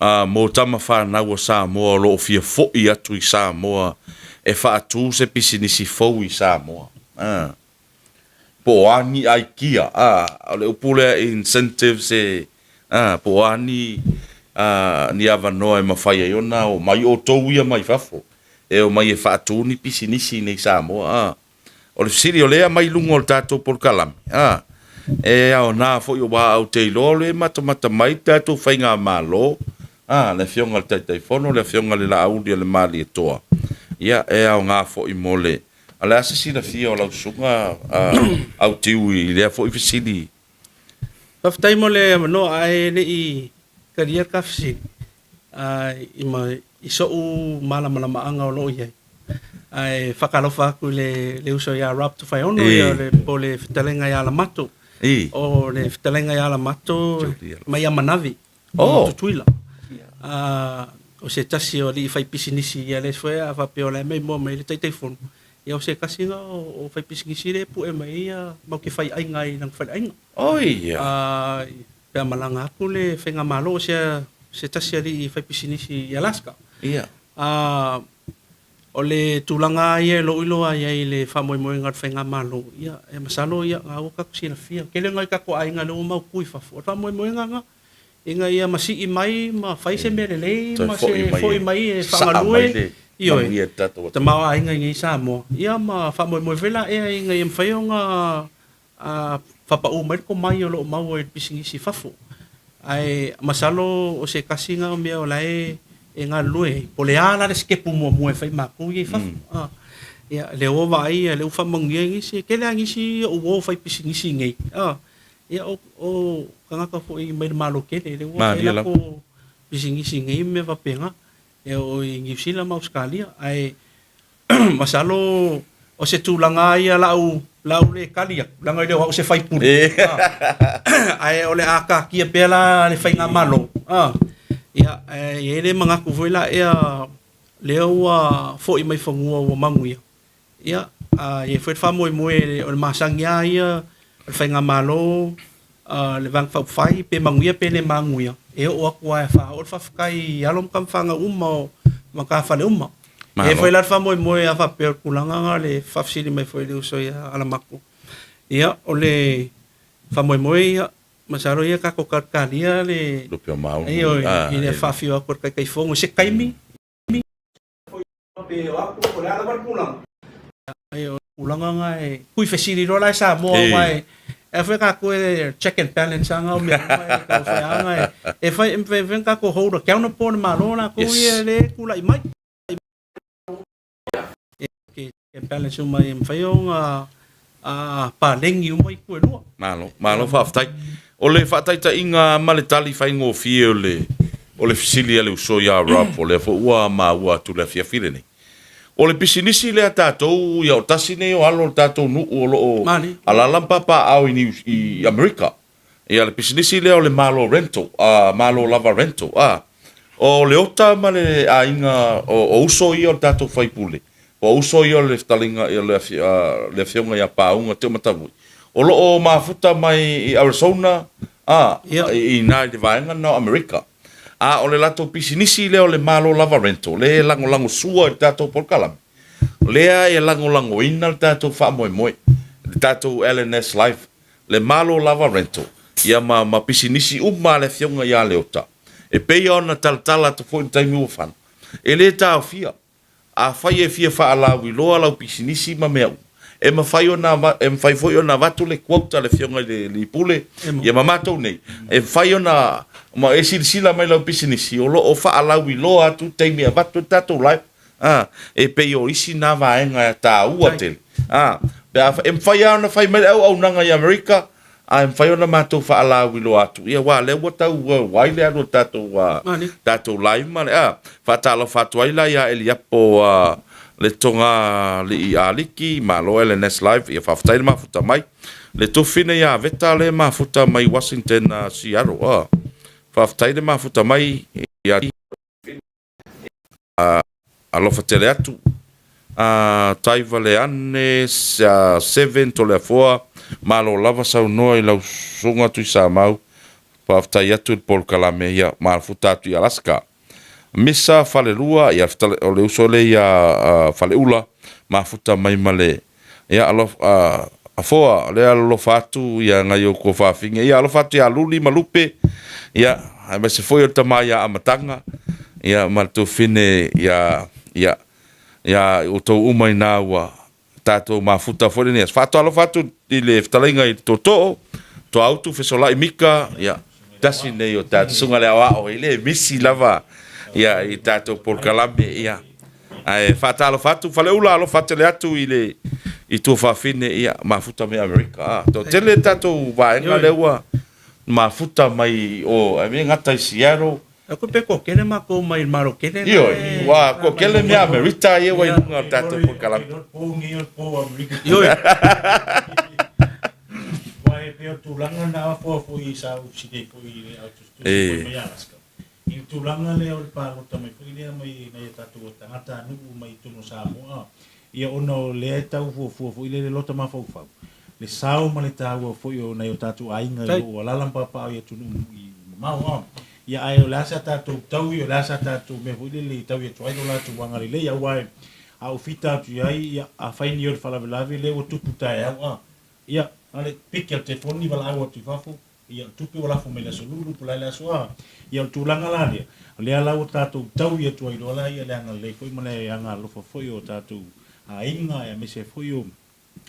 a, mo tama fanau a Samoa o lo o fia foi atu i Samoa e faatu se pisinisi fou i Samoa? A. Po o a ni aikia, a, o le upu lea incentives e, a, po o a ni, a, ni avanoa e mafai ai ona omai outou ia mai fafo e omai e faatu ni pisinisi i nei Samoa, a. O le fesili o lea e aumai i luga o le tatou polokalame, a, e aoga foi aua ou te iloa o lea e matamata mai le tatou faigamalo, a, le Afioga i le Taitaifono, le Afioga i le Laauli o le Malietoa, ia, e aoga foi mo le A o le a se silafia o lau susuga Autiu i lea foi fesili? Faafetai mo le avanoa, ae le i talia le ta fesili, i ma i so'u malamalamaaga o lo o i ai, ae faatalofa atu i le uso ia Rob Tofaeono, ia o le po o le fetalaiga ia Lamato. O le fetalaiga ia Lamato mai Amanavi. Oh. Tutuila. O se tasi o alii faipisinisi ia lea foi a faapea o la e maimoa mai le Taitaifono, ia o se tasi na o faipisinisi lea e pue mai ai ia mau te faiaiga ai i lana faleaiga. Oi ia. Pe a malaga atu le faigamalo o se se tasi alii faipisinisi i Alaska. Ia. O le tulaga lava ia e lou iloa ai i le faamoemoega o le faigamalo, ia e masalo ia na ua tatou silafia. Tele nai tatou aiga lea ua mautu i fafo, o le faamoemoega na. Ina ia masii mai ma fai se mea lelei ma se foi mai e faagalue, ioe, tamaoaiga i nei Samoa. Ia ma faamoemoe foi laia ina ia mafai ona faapau mai le tomai o lo o maua i le pisinisi i fafo. Ae masalo o se tasi lena o mea o la e galulue ai, po o le a la le sitepu muamua e fai matou ia i fafo. Ia, lea ua vaai, lea ua faamanuia nisi, e tele lava nisi o uo fai pisinisi nei, Ia, o, o tagata foi mai le Malo tele, lea ua fai latou pisinisi nei ma mea faapena, e oo i Niu Sila ma Ausetalia. Ae masalo o se tulaga lava ia lau, lau le tali atu, leaga e le o au se faipule, ae o le a taatia pea la le faigamalo, ia, ae i ai le manatu foi la ea lea ua foi mai fanua ua manuia, Ia, a i ai foi le faamoemoe o le masani lava ia o le faigamalo, le Vaega Faaupufai, pe manuia pe le manuia, e oo atu lava e faaoo le faafetai i alo ma tamafanau uma o matafale uma. E i ai foi la le faamoemoe a faapea o le tulaga lena o le faafesili mai foi i le uso ia Alamako, ia, o le faamoemoe ia, masalo ia tatou talitalia le, ioe, i le faafio atu o le Taitaifono i se taimi. Pe o atu, o le a lava le tulaga. Ai o tulaga na e kui fesili loa la e Samoa aua e e foi tatou e check and balance anga o mea uma e tau fai anga e e fai e fai fai tatou hold accountable le Malo latou ia le tulai mai. E check and balance uma e mafai ona a paleni uma itu e lua. Malo, malo faafetai. O le faataitaiga ma le tali faigofie o le, o le fesili a le uso ia Rob, o lea foi ua maua atu i le afiafi lenei. O le pisinisi lea a tatou, ia o tasi nei o alo o le tatou nuu o lo o alaala ma papaaao i Niu, i Amerika. Ia le pisinisi lea o le Malo Rental, a Malo Lava Rental, a. O Leota ma le aiga o uso ia o le tatou faipule, po o uso ia o le fetalaiga o le afioga ia Pauga Teomatavui, o lo o mafuta mai i Arizona, a, i ina i le vaega lena o Amerika. A o le latou pisinisi lea o le Malo Lava Rental, lea e lagolago sua i le tatou polokalame, lea e lagolagoina le tatou faamoemoe, le tatou LNS Live, le Malo Lava Rental, ia ma, ma pisinisi uma a le Afioga ia Leota. E pei ona talatala atu foi i le taimi ua fano, e le taofia. Afai e fia faalauiloa lau pisinisi ma mea uma, e mafai ona, e mafai foi ona avatu le quote a le Afioga i le Alii Pule, ia ma matou nei, e mafai ona ma e silasila mai lau pisinisi, o lo o faalauiloa atu taimi e avatu ai le tatou live. A, e pei o isi na vaega e taua tele. A, pe a, e mafai lava ona fai mai le auaunaga i Amerika, ae mafai ona matou faalauiloa atu, ia aua o lea ua tau worldwide le alu o le tatou, tatou live ma le, a, faatalofa atu ai la ia Eliapo a, le Togalii Aliki, malo LNS Live, ia faafetai le mafuta mai. Le Tufine ia Veta le mafuta mai Washington, Seattle, a, faafetai le mafuta mai ia Alofa tele atu. Tai vale ane Seven Toleafoa, malo lava saunoa i lau susuga Tuisamau, faafetai atu i le polokalame, ia mafuta atu i Alaska. Misa Falelua, ia o le uso lea ia Faleula, mafuta mai ma le ia alofa Afoa, lea alolofa atu ia nai ou tuafafine, ia alofa atu ia Luli ma Lupe, ia aemaise foi o le tama ia Amataga, ia ma le tuafafine ia ia ia outou uma ina ua tatou mafuta foi lenei aso. Faatalofa atu i le fetalaiga i le tootoo, Toautu Fesolai Mika, ia tasi nei o tatou susuga le aoao, e le misi lava ia i tatou polokalame, ia. Ae faatalofa atu Faleula, alofa tele atu i le i tuafafine, ia mafuta mai Amerika. Ah, toatele tatou vaega lea ua mafuta mai o e le gata i Seattle. Ako pe ko kele makou mai le Malo kele. Ioe, ua ko kele mea Amerika ia ua i luga o le tatou polokalame. Ioe. Ua e pei o tulaga na afoa foi sa usile foi i le autusitusi foi mai Alaska. I le tulaga lea o le palota mai foi lea mai nai o tatou tagatanuu mai totonu o Samoa, ia ona o lea e tau fuafua foi lea le lota mafaufau, le sao ma le taua foi o nai o tatou aiga i lo o alaala ma papaaao i atunuu i mamao. Ia ae o le a sa tatou taui, o le a sa tatou mea foi lele e taui atu ai lo latou agalelei, aua a ou fita atu i ai, ia afai ni o le faalavelave lea ua tupu taeao, ia na o le piki a le telefoni valaau atu i fafo, Ia, o tupe ua lafo mai i le aso Lulu po o le a le aso a. Ia, o le tulaga la lea, o lea la ua tatou taui atu ai loa la ia le agalelei foi ma le agaalofa foi o tatou aiga aemaise foi o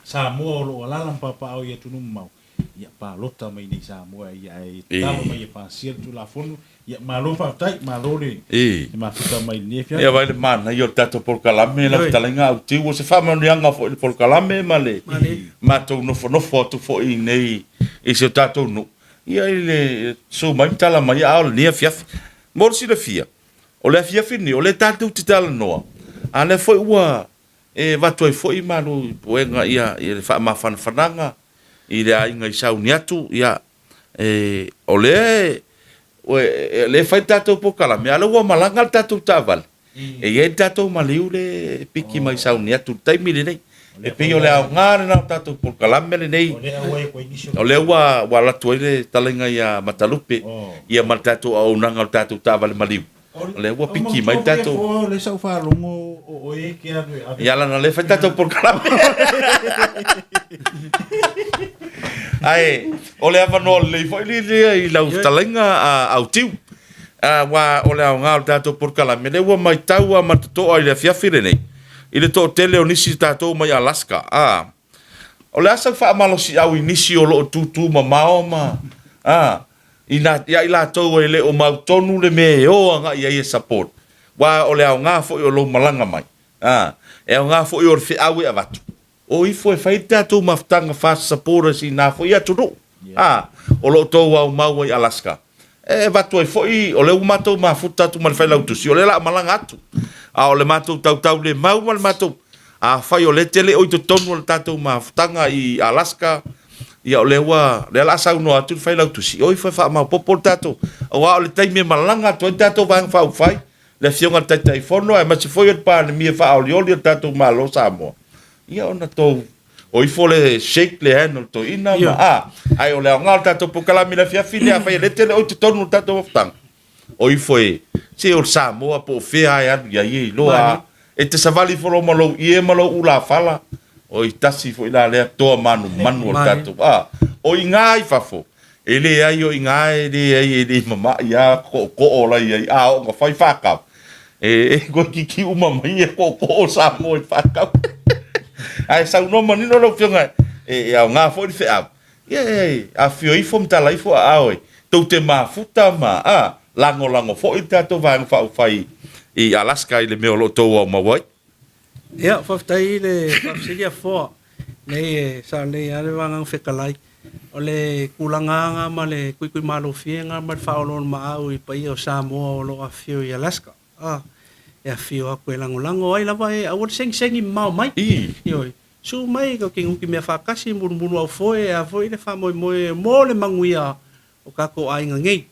Samoa o lo o alaala ma papaaao i atunuu mamao, ia palota mai nei Samoa ia ae tatalo mai e pasia le Tulafono. Ia, malo faafetai, malo le mafuta mai i lenei afiafi. Ia vaai le manaia o le tatou polokalame lau fetalaiga Autiu, o se faamanuiaga foi i le polokalame ma le matou nofonofo atu foi i inei i si o tatou nuu, ia i le susu mai ma tala mai, a o lenei afiafi. Mo le silafia, o le afiafi lenei, o lea tatou te talanoa, a o lea foi ua e avatu ai foi malu i puega ia le faamafanafanaga i le aiga i sauni atu, ia, e, o lea e fai le tatou polokalame, a o lea ua malaga le tatou taavale, E i ai le tatou maliu le piki mai sauni atu i le taimi lenei. E pei o le aoga lena o tatou polokalame lenei. O lea ua ua alu atu ai le talaiga ia Matalupe ia ma le tatou auaunaga o le tatou taavale maliu. O lea ua piki mai le tatou. O lea sa ou faalogo o oe e te alu e ave. Ia leaga o lea e fai tatou polokalame. Ae o le avanoa lelei foi lea i lau fetalaiga Autiu. Aua o le aoga o le tatou polokalame, lea ua matau lava ma le totoa i le afiafi lenei, i le toatele o nisi tatou mai Alaska. A, o le a sau faamalosiau i nisi o lo o tutu mamao ma, a, i na, ia i latou e le o mautonu le mea e o agai ai e support. Aua o le aoga foi o lou malaga mai, a, e aoga foi o le feau e avatu. O ifo e fai le tatou mafutaga Fast Supporters i na foi atunuu, a, o lo o tou aumau ai Alaska. E avatu ai foi, o lea ua matou mafuta atu ma le Failautusi, o lea o le a malaga atu. A o le matou tautaulemau ma le matou, afai o lea e te le o i totonu o le tatou mafutaga i Alaska, Ia o lea ua, lea o le a saunoa atu le Failautusi, o ifo e faamaopoopo le tatou, aua o le taimi e malaga atu ai le tatou Vaega Faaupufai, le Afioga i le Taitaifono aemaise foi o le Palemia faaolioli o le tatou Malo o Samoa, ia ona tou o ifo le shake le hand o le toeaina ma, a, ae o le aoga o le tatou polokalame i le afiafi lea, afai e le tele oe i totonu o le tatou mafutaga, o ifo e, se o le Samoa po o fea lava e alu i ai e iloa lava. E te savali ifo loa ma lou ie ma lou ulafala, oi tasi foi la lea toa manumanu o le tatou, a, o i ina i fafo, e leai o i ina e leai e le mamai lava tootoo la i ai, a oo ina fai fakau, e toeitiiti uma mai ia tootoo o Samoa i fakau. Ae saunoa manino lau Afioga, e aoga foi le feau, ia e afifio ifo ma tala ifo aao e tou te mafuta ma a, lagolago foi le tatou Vaega Faaupufai i Alaska i le mea o lo o tou aumau ai. Ia, faafetai i le faafesili a Foa. Nei e sao lelei lava le Vagaga Fetalai. O le tulaga lava ma le tuituimalofie ma le faaoloolomaau i paia o Samoa o lo o afifio i Alaska. A, e afifio atu e lagolago ai lava e aua le segisegi mamao mai. Ioe. Su'u mai tatou te nutimea faatasi, mulumuluaufoe, e a foi le faamoemoe mo le manuia o tatou aiga nei.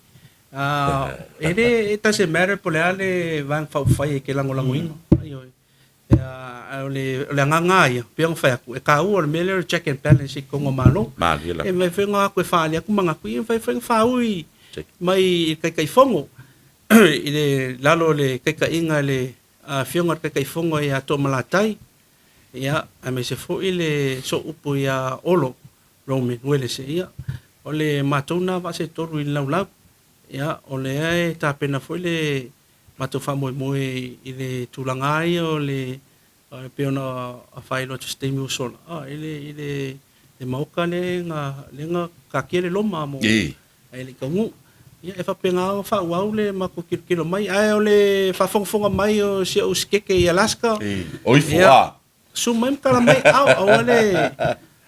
E le, it doesn't matter po o le a le Vaega Faaupufai e te lagolagoina. Ioe. Ae o le, o le agaga lava ia, pei ona fai atu, e taua le mea lea o le check and balance i totonu o Malo. Malie lava. E mafai foi ona o atu e faaali atu manatu, ia e mafai foi ona faaui mai i le Taitaifono, i le lalo o le taitaiga a le Afioga i le Taitaifono ia Toomalatai, ia, aemaise foi le sooupu ia Olo Roman Uelese. Ia, o le matou lena vaa se tolu i le laulau. Ia, o lea e tapena foi le matou faamoemoe i le tulaga lava ia o le, e pei ona faailoa atu i se taimi ua sola, i le, i le, le maota lea na, lea na taatia le loma mo, ae le i taunuu. Ia, e faapena ona faaauau le matou tilotilo mai. Ae o le faafogafoga mai o si ou sikeke i Alaska, O ifo, a. Susu mai ma tala mai ao, aua le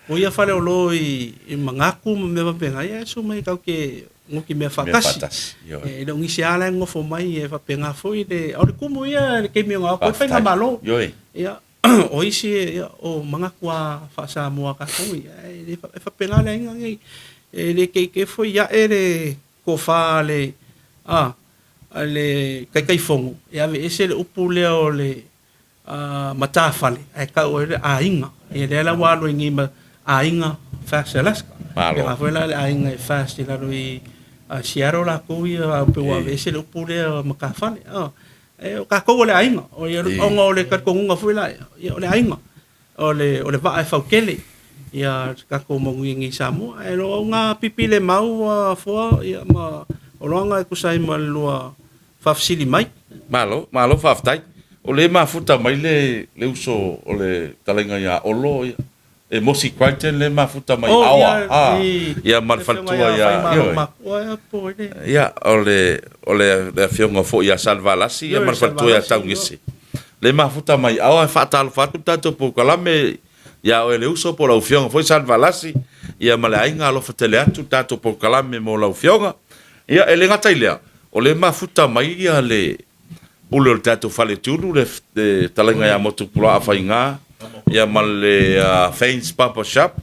o ia faleolo i manatu ma mea faapena, ia susu mai tatou te nutimea faatasi. E le o nisi lava la e nonofo mai, e faapena foi le, o le tumu ia i le taimi e ono o atu ai le faigamalo. Ia, o isi ia, o manatu lava faa-Samoa a tatou, ia, e faapena le aiga nei. E le teitei foi ae le tofa a le, a le Taitaifono e aveese le upu lea o le matafale ae tau ai le aiga. Ia lea la ua alu ai nei ma aiga Fast Alaska. Malo. Pēlā foi la le aiga e Fast i lalo i Seattle lakou ia a pei ua aveese le upu lea matafale. E o tatou o le aiga. O ia ona o le talitonuga foi la ia o le aiga. O le o le vaa e fautele ia tatou manuia nei i Samoa. Ae o au na pipi le mau foa ia ma oloaga e tusa ai ma le lua faafesili mai. Malo, malo faafetai. O lea e mafuta mai le, le uso o le talaiga ia Olo, ia, e Mosi Crichton lea e mafuta mai Oh, Aoa, ia, a, i, ia ma le le afioga faletua ia ia, Faimalo ioe. Makua, ia, po o le. Ia, o le, o le, le afioga foi ia Salevalasi, ia Ioe, ma le faletua ia Salevalasi, ioe. Taugese. Lea e mafuta mai Aoa, e faatalofa atu le tatou polokalame ia oe le uso po o lau afioga foi Salevalasi, ia ma le aiga, alofa tele atu le tatou polokalame mo lau afioga. Ia, e le gata i lea, o lea e mafuta mai ia le pule o le tatou Faletiulu, le talaiga ia Motupula'a Faiga, ia ma le Fain's Barber Shop.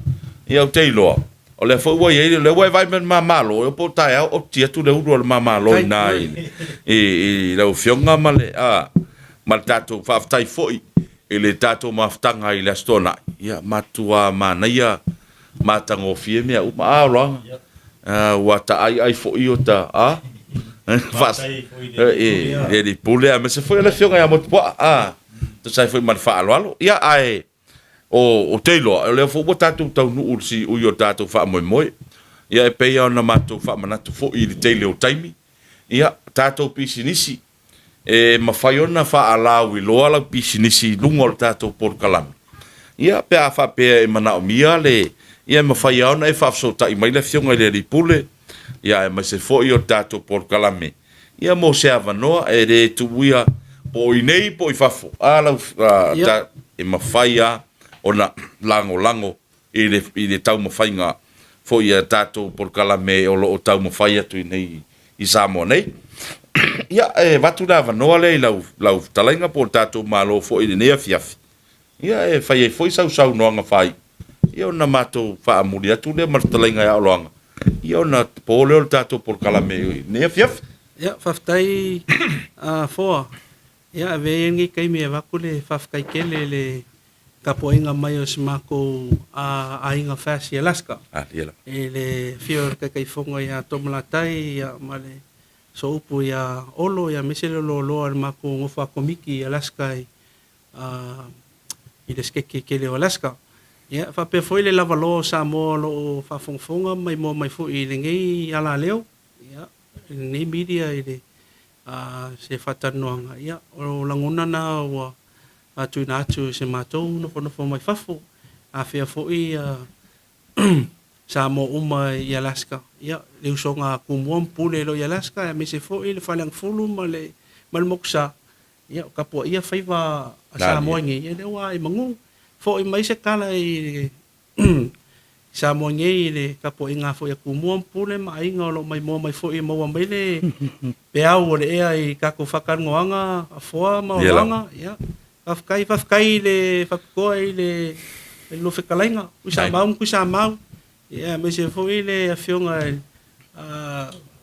Ia, ou te iloa, o lea foi ua i ai, o lea ua e vaai mai i le mamalo, e po o taeao oti atu le ulu o le mamalo i ina i lau Afioga ma le, ma le tatou faafetai foi i le tatou mafutaga i le Aso Toonai. Ia, matua manaia matagofie mea uma. A, Oloaga, ua taaiai foi o ta, a, i le Alii Pule, aemaise foi o le Afioga ia Motupuaa, a, tusa ai foi ma le faaaloalo. Ia, ae o, ou te iloa, o lea foi ua tatou taunuu i le siui o le tatou faamoemoe. Ia, e pei lava ona matou faamanatu foi i le tele o taimi, ia, tatou pisinisi, e mafai ona faalauiloa lau pisinisi i luga o le tatou polokalame. Ia, pe a faapea e manaomia le, ia e mafai lava ona e faafesootai mai le Afioga i le Alii Pule, ia aemaise foi o le tatou polokalame, ia mo se avanoa e le tuuia po o i nei po o i fafo, a lau, a, ta, e mafai lava ona lagolago i le, i le taumafaiga foi a tatou polokalame o lo o taumafai atu i nei i Samoa nei. Ia, e avatu le avanoa lea i lau, lau fetalaiga po o le tatou Malo foi i lenei afiafi, ia e fai ai foi sau saunoaga faaiu. Ia ona matou faamuli atu lea ma le fetalaiga ia Oloaga, ia ona po lea o le tatou polokalame i lenei afiafi. Ia, faafetai Foa. Ia, avea ia lenei taimi e avatu le faafetai tele i le tapuaiga mai o si matou aiga FAST i Alaska. I le afio o le Taitaifono ia Toomalatai ma le Sooupu ia Olo, aemaise le loaloa o le matou nofo a Komiti i Alaska i le Seketi tele o Alaska. Ia, faapea foi le lavaloa o Samoa o lo o faafogafoga ma maimoa mai foi i lenei alaleo, ia, i lenei media i le se faatalanoaga. Ia, o lagona na ua tuuina atu i se matou nofonofo mai fafo. Afea foi Samoa uma i Alaska, ia, le usoga a Tumua ma Pule i lo i Alaska, aemaise foi le Faleagafulu ma le Motusa, Ia, o tapuaia faiva a Samoa nei, ia lea ua ae i manu. Foi mai se tala i Samoa nei i le tapuaiga foi a Tumua ma Pule ma aiga o lo o maimoa mai foi e maua mai le peau o le ea i tatou faatalanoaga a Foa ma Olaga. Ia, faafetai, faafetai i le faapitoa i le lua fetalaiga, Tuisamau ma Tuisamau, ia aemaise foi le Afioga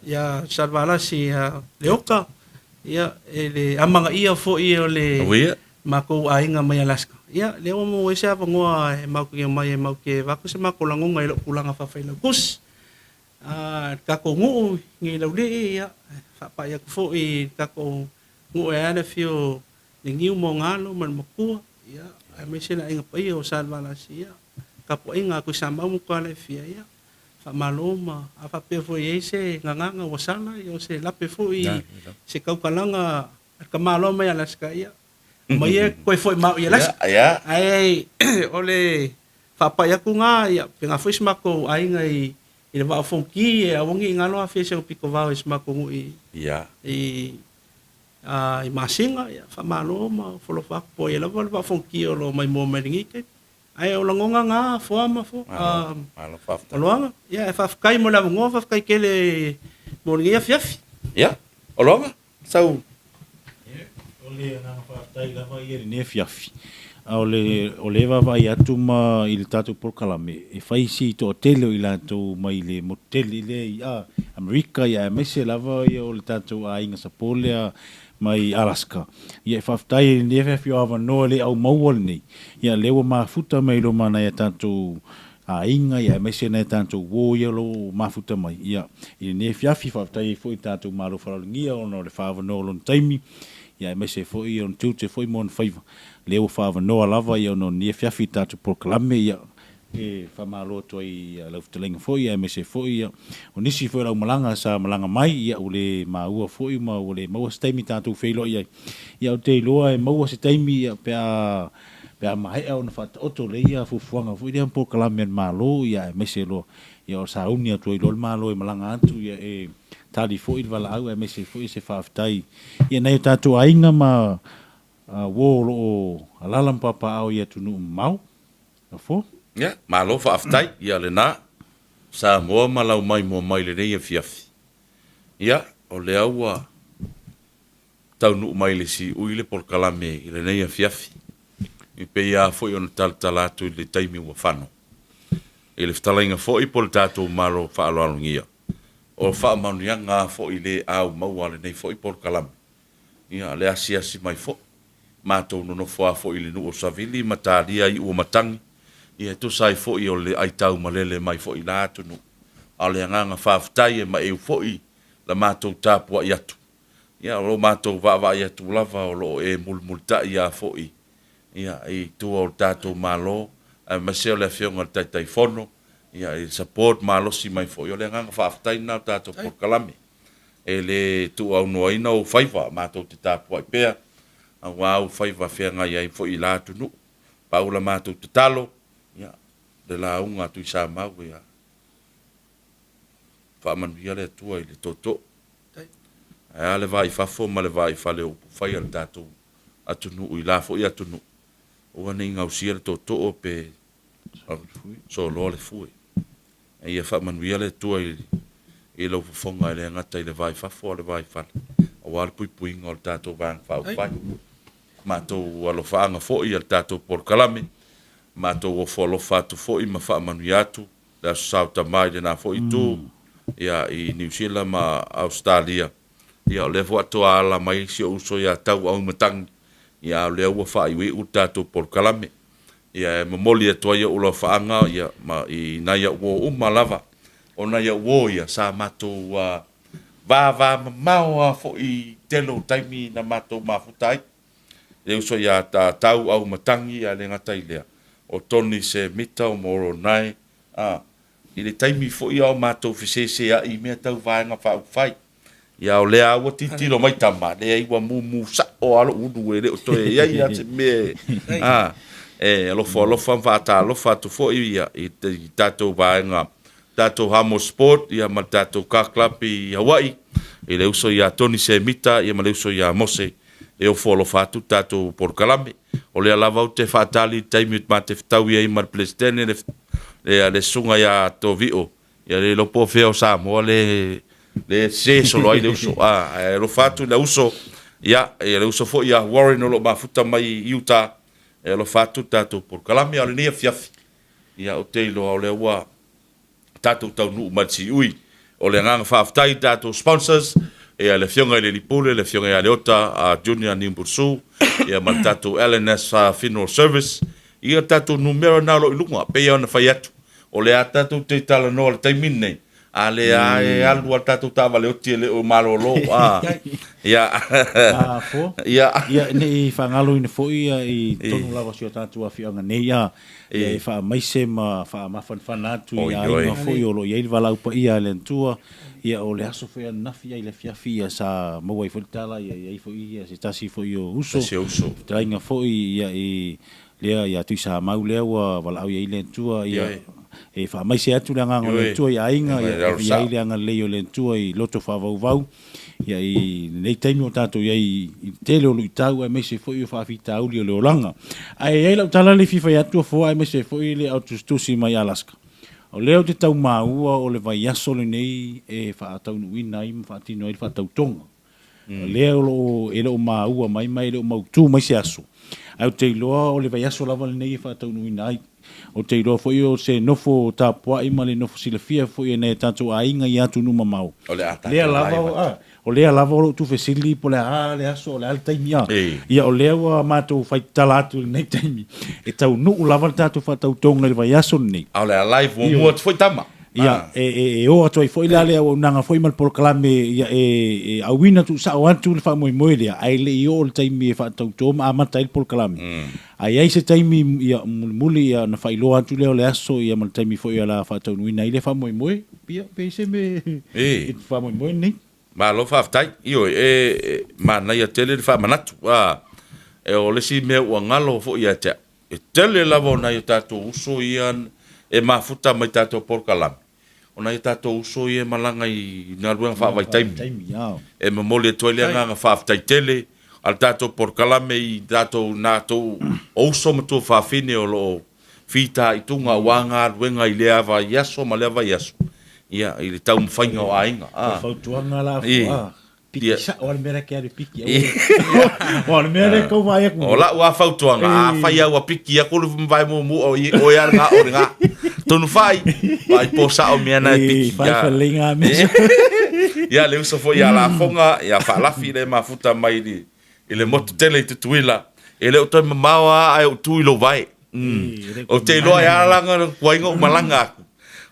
ia Salevalasi Leota, ia, e le amanaia foi o le matou aiga mai Alaska. Ia, lea ua maua ai se avanoa e matou te omai ai matou te avatu se matou lagona i lou tulaga faafailautusi. Le tatou nuu i Laulii, ia, e faapai atu foi i le tatou nuu e a le afio o Leniu ma ona alo ma le matua, ia, aemaise le aiga paia o Salevalasi, ia, tapuaiga a Tuisamau ma Tualaefia, ia, Faamalo ma a faapea foi e i ai se gagana ua sala, ia o se lape foi i se tautalaga a le tamaloa mai Alaska, ia aumai ia toe foi ma au i Alaska. Ae o le faapai atu na, ia faapena foi si matou aiga i le Vaa o Fonoti, e aua ne i galo afea si au pitovao i si matou nuu i i Masina, ia faamalo ma ofo alofa atu po o ai lava le Vaa o Fonoti o lo o maimoa mai i lenei taimi. Ae o lagona na Foa ma Foa, Malo faafetai. Oloaga. Ia e faafetai mo le avanoa, faafetai tele mo lenei afiafi. Ia, Oloaga, sau. Ia, o le agaga faafetai lava ia i lenei afiafi. A o le, o lea e vaavaai atu ma i le tatou polokalame, e fai si toatele o i latou mai le motu tele lea i Amerika, ia aemaise lava ia o le tatou aiga Sapo lea mai Alaska. Ia e faafetai i lenei afiafi o avanoa le aumaua lenei. Ia lea ua mafuta mai loma nai a tatou aiga ia aemaise nai a tatou uo ia o lo o mafuta mai. Ia i lenei afiafi faafetai ai foi i le tatou Malo faaaloalogia ona o le faaavanoa o lona taimi ia aemaise foi ona tiute foi ma ona faiva. Lea ua faaavanoa lava ia ona o lenei afiafi i le tatou polokalame ia E faamalo atu ai i lau fetalaiga foi aemaise foi o nisi foi o le aumalaga sa malaga mai, ia ua le maua foi ma ua le maua se taimi tatou feiloai ai. Ia ou te iloa e maua se taimi ia pe a pe a maea ona faataoto lea fuafuaga foi lea ma polokalame a le Malo ia aemaise loa ia o sauni atu ai loa le Malo e malaga atu ia e tali foi le valaau aemaise foi se faafetai i nai o tatou aiga ma uo o lo o alaala ma papaaao i atunuu mamao. Afu. Ia, malo faafetai. Ia lena, Samoa ma lau maimoa mai lenei afiafi. Ia, o lea ua taunuu mai le siui le polokalame i lenei afiafi. E pei lava foi ona talatala atu i le taimi ua fano. I le fetalaiga foi po o le tatou Malo faaaloalogia, o faamanuiaga lava foi le au maua a lenei foi polokalame. Ia, le asiasi mai foi. Matou nonofo lava foi i le nuu o Savili ma talia iu o matagi, ia e tusa ai foi o le aitau malele mai foi i la atunuu. A o le agaga faafetai e maeu foi la matou tapuai atu. Ia o lo matou vaavaai atu lava o lo o e mulimulitai lava foi ia i tua o le tatou Malo, aemaise o le Afioga i le Taitaifono, ia i le support malosi mai foi. O le agaga faafetai lena o le tatou polokalame. E le tuuaunoaina ou faiva, matou te tapuai pea, aua ou faiva feagai ai foi i la atunuu. Pau la matou tatalo, ia, le lauga a Tuisamau, ia faamanuia le Atua i le tootoo. Ae a le va i fafo ma le va i fale o upufai a le tatou atunuu i la foi atunuu, aua ne i gausia le tootoo pe soloa le fue. A ia faamanuia le Atua i lau fofoga e le gata i le va i fafo a o le va i fale, aua le puipuiga o le tatou Vaega Faaupufai. Matou alofaaga foi a le tatou polokalame. Matou ofo alofa atu foi ma faamanuia atu le Aso Sa o Tama i lena foi itu, ia, i Niu Sila ma Ausetalia. Ia, o lea foi atoa ala mai si ou uso ia Tauauimatagi, ia, a o lea ua faaiuiu le tatou polokalame. Ia, e momoli atu ai ou alofaaga, ia, ma i nai au uo uma lava. O nai au uo ia, sa matou vavamamao lava foi i tele o taimi na matou mafuta ai. Le uso ia Tauauimatagi, ae le gata i lea, o Tony Semita o Moronae, a, i le taimi foi a o matou feseseai i mea tau Vaega Faaupufai. Ia o lea ua tilotilo mai tama, leai ua mumu sao lava lou ulu e le o toe i ai lava se mea e, a, e alofa alofa ma faatalofa atu foi ia i tatou vaega, tatou Hamo Sport ia ma le tatou Car Club i Hawaii, i le uso ia Tony Semita ia ma le uso ia Mose. E ofo alofa atu le tatou polokalame. O lea lava ou te faatali i le taimi ma te fetaui ai ma le Peresetene le, le, le susuga ia Tovio, ia le iloa po o fea o Samoa le, le sese solo ai le uso. A, ae alofa atu i le uso, ia, ia le uso foi ia Warren o lo o mafuta mai i Utah, e alofa atu le tatou polokalame. A o lenei afiafi, ia, ou te iloa o lea ua tatou taunuu mai le siui. O le agaga faafetai i tatou sponsors, ia le Afioga i le Alii Pule, le Afioga ia Leota Junior Niubusu, ia ma le tatou LNS Funeral Service, ia tatou numera na o lo o i luga, pei ona fai atu, o lea tatou te talanoa i le taimi lenei, a lea e alu lava le tatou taavale oti e le o malolo, a, ia. A, fo. Ia. Ia, ne i faagaloina foi ia i totonu lava o si o tatou afioaga nei, a, Ia e faamaise ma faamafanafana atu i aiga foi o lo o i ai le valaau paia a le Atua. Ia o le aso foi ananafi i le afiafi ia sa maua ai foi le tala ia i ai foi ia se tasi foi o uso, fetalaiga foi ia i lea ia Tuisamau lea ua valaau i ai le Atua. Ia e faamaise atu le agaga o le Atua i aiga, ia i ai le agalelei o le Atua i loto faavauvau. Ia i lenei taimi o tatou i ai i le tele o luitau aemaise foi o faafitauli o le olaga. Ae i ai lau tala lea e fia fai atu afoa aemaise foi le au tusitusi mai Alaska. O lea ou te tau maua o le vaiaso lenei e faataunuuina ai ma faatino ai le faatautoga. O lea o lo o e le o maua mai ma e le o mautu mai se aso. Ae ou te iloa o le vaiaso lava lenei e faataunuuina ai. Ou te iloa foi o se nofo tapuai ma le nofo silafia foi e nai a tatou aiga i atunuu mamao. O le a tatou Lea lava o, a, o lea lava o lou tuufesili po o le a le aso, o le a le taimi, a. Ia, o lea ua matou faitala atu i lenei taimi, e taunuu lava le tatou faatautoga i le vaiaso lenei. A o le a live muamua atu foi tama. Ia, e, e, e o atu ai foi la le auaunaga foi ma le polokalame, ia, e, e auina tuusao atu le faamoemoe lea, ae le i oo le taimi e faatauto ma amata ai le polokalame. A i ai se taimi, ia, mulimuli, ia, ona faailoa atu lea o le aso, ia, ma le taimi foi o le a faataunuuina ai lea faamoemoe, ia, pe i se mea e faamoemoe lenei. Malo faafetai. Ioe, e, e manaia tele le faamanatu. A, e, o le isi mea ua galo foi ia te au, e tele lava o nai o tatou uso ia e mafuta mai tatou polokalame, o nai o tatou uso ia e malaga i galuega faavaitaimi. E momoli atu ai le agaga faafetai tele a le tatou polokalame i tatou natou o uso ma tuafafine o lo o fitaituga aua galuega i lea vaiaso ma lea vaiaso, ia, i le taumafaiga o aiga. O le fautuaga la, Piki sao lava le mea lea e te alu e piki. Aua o le mea lea e tau vaai atu. O lau lava fautuaga, afai lava ua piki atu le vae muamua, o oe lava lena, o lena. Tonu fai, vaai po sao mea na e piki. Fai falei ngā mea. Ia, le uso foi ia Lafoga, ia Faalafi le mafuta mai i le motu tele i Tutuila. E le o toe mamao lava ae ou tu i lou vae. Ou te iloa e ala la ona tuai ona ou malaga atu,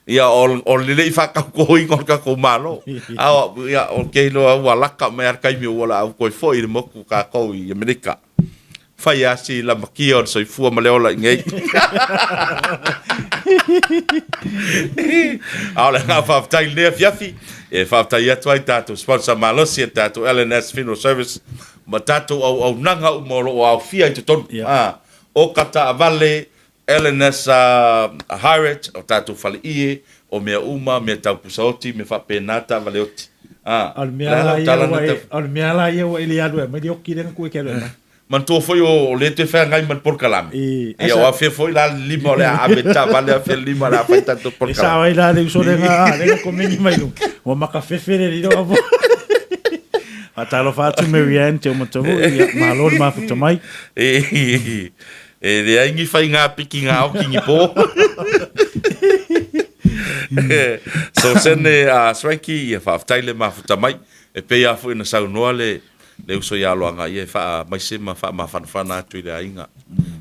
ia o le le i faatautoina o le tatou Malo. A ia ou te iloa ua laka mai lava le taimi ua o le a ou toe foi i le motu o tatou i Amerika. Fai lava si lamatia o le soifua ma le ola i inei. A o le agaga faafetai i lenei afiafi, e faafetai atu ai i tatou sponsor malosi, le tatou LNS Funeral Service ma tatou auaunaga uma o lo o aofia i totonu. Oka taavale, LNS Hired, o tatou faleie, o mea uma, mea tau pusaoti, mea faapena, taavale oti. A, o le mea la ia ua e, o le mea la ia ua e le alu e aumai le oki lea na tuu e te alu e aumai. Manatua foi o lea e toe feagai ma le polokalame. Ia o afea foi la le lima o le a ave taavale, afea le lima o le a fai tatou polokalame. E sao ai la le uso lea na, lea na komeni mai luga. Ua makafefe le lilo apo. Faatalofa atu Mary Ann Te Umatavu, ia malo le mafuta mai. E leai ni faiga pikiga oki ni pō. So sene a Swanky, ia faafetai le mafuta mai. E pei lava foi ona saunoa le le uso ia Aloaga ia e faamaise ma faamafanafana atu i le aiga.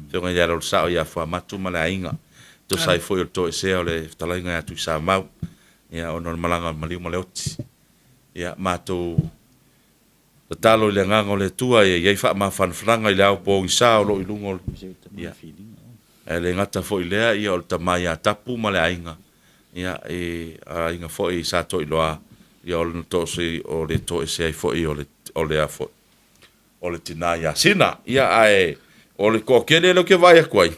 Afioga ia Lolosao ia Fuamatu ma le aiga. E tusa ai foi o le toesea o le fetalaiga ia Tuisamau, ia ona o le malaga o le maliu ma le oti. Ia matou Tatalo i le Agaga o le Atua ia i ai faamafanafanaga i le ao pogisa o lo o i luga o le, ia, ae le gata foi i lea, ia, o le tama ia Tapu ma le aiga, ia, i aiga foi i Satoiloa, ia, o le toose, o le toese ai foi o le, o le a foi, o le tina ia Sina. Ia, ae o le toatele lea ou te vaai atu ai,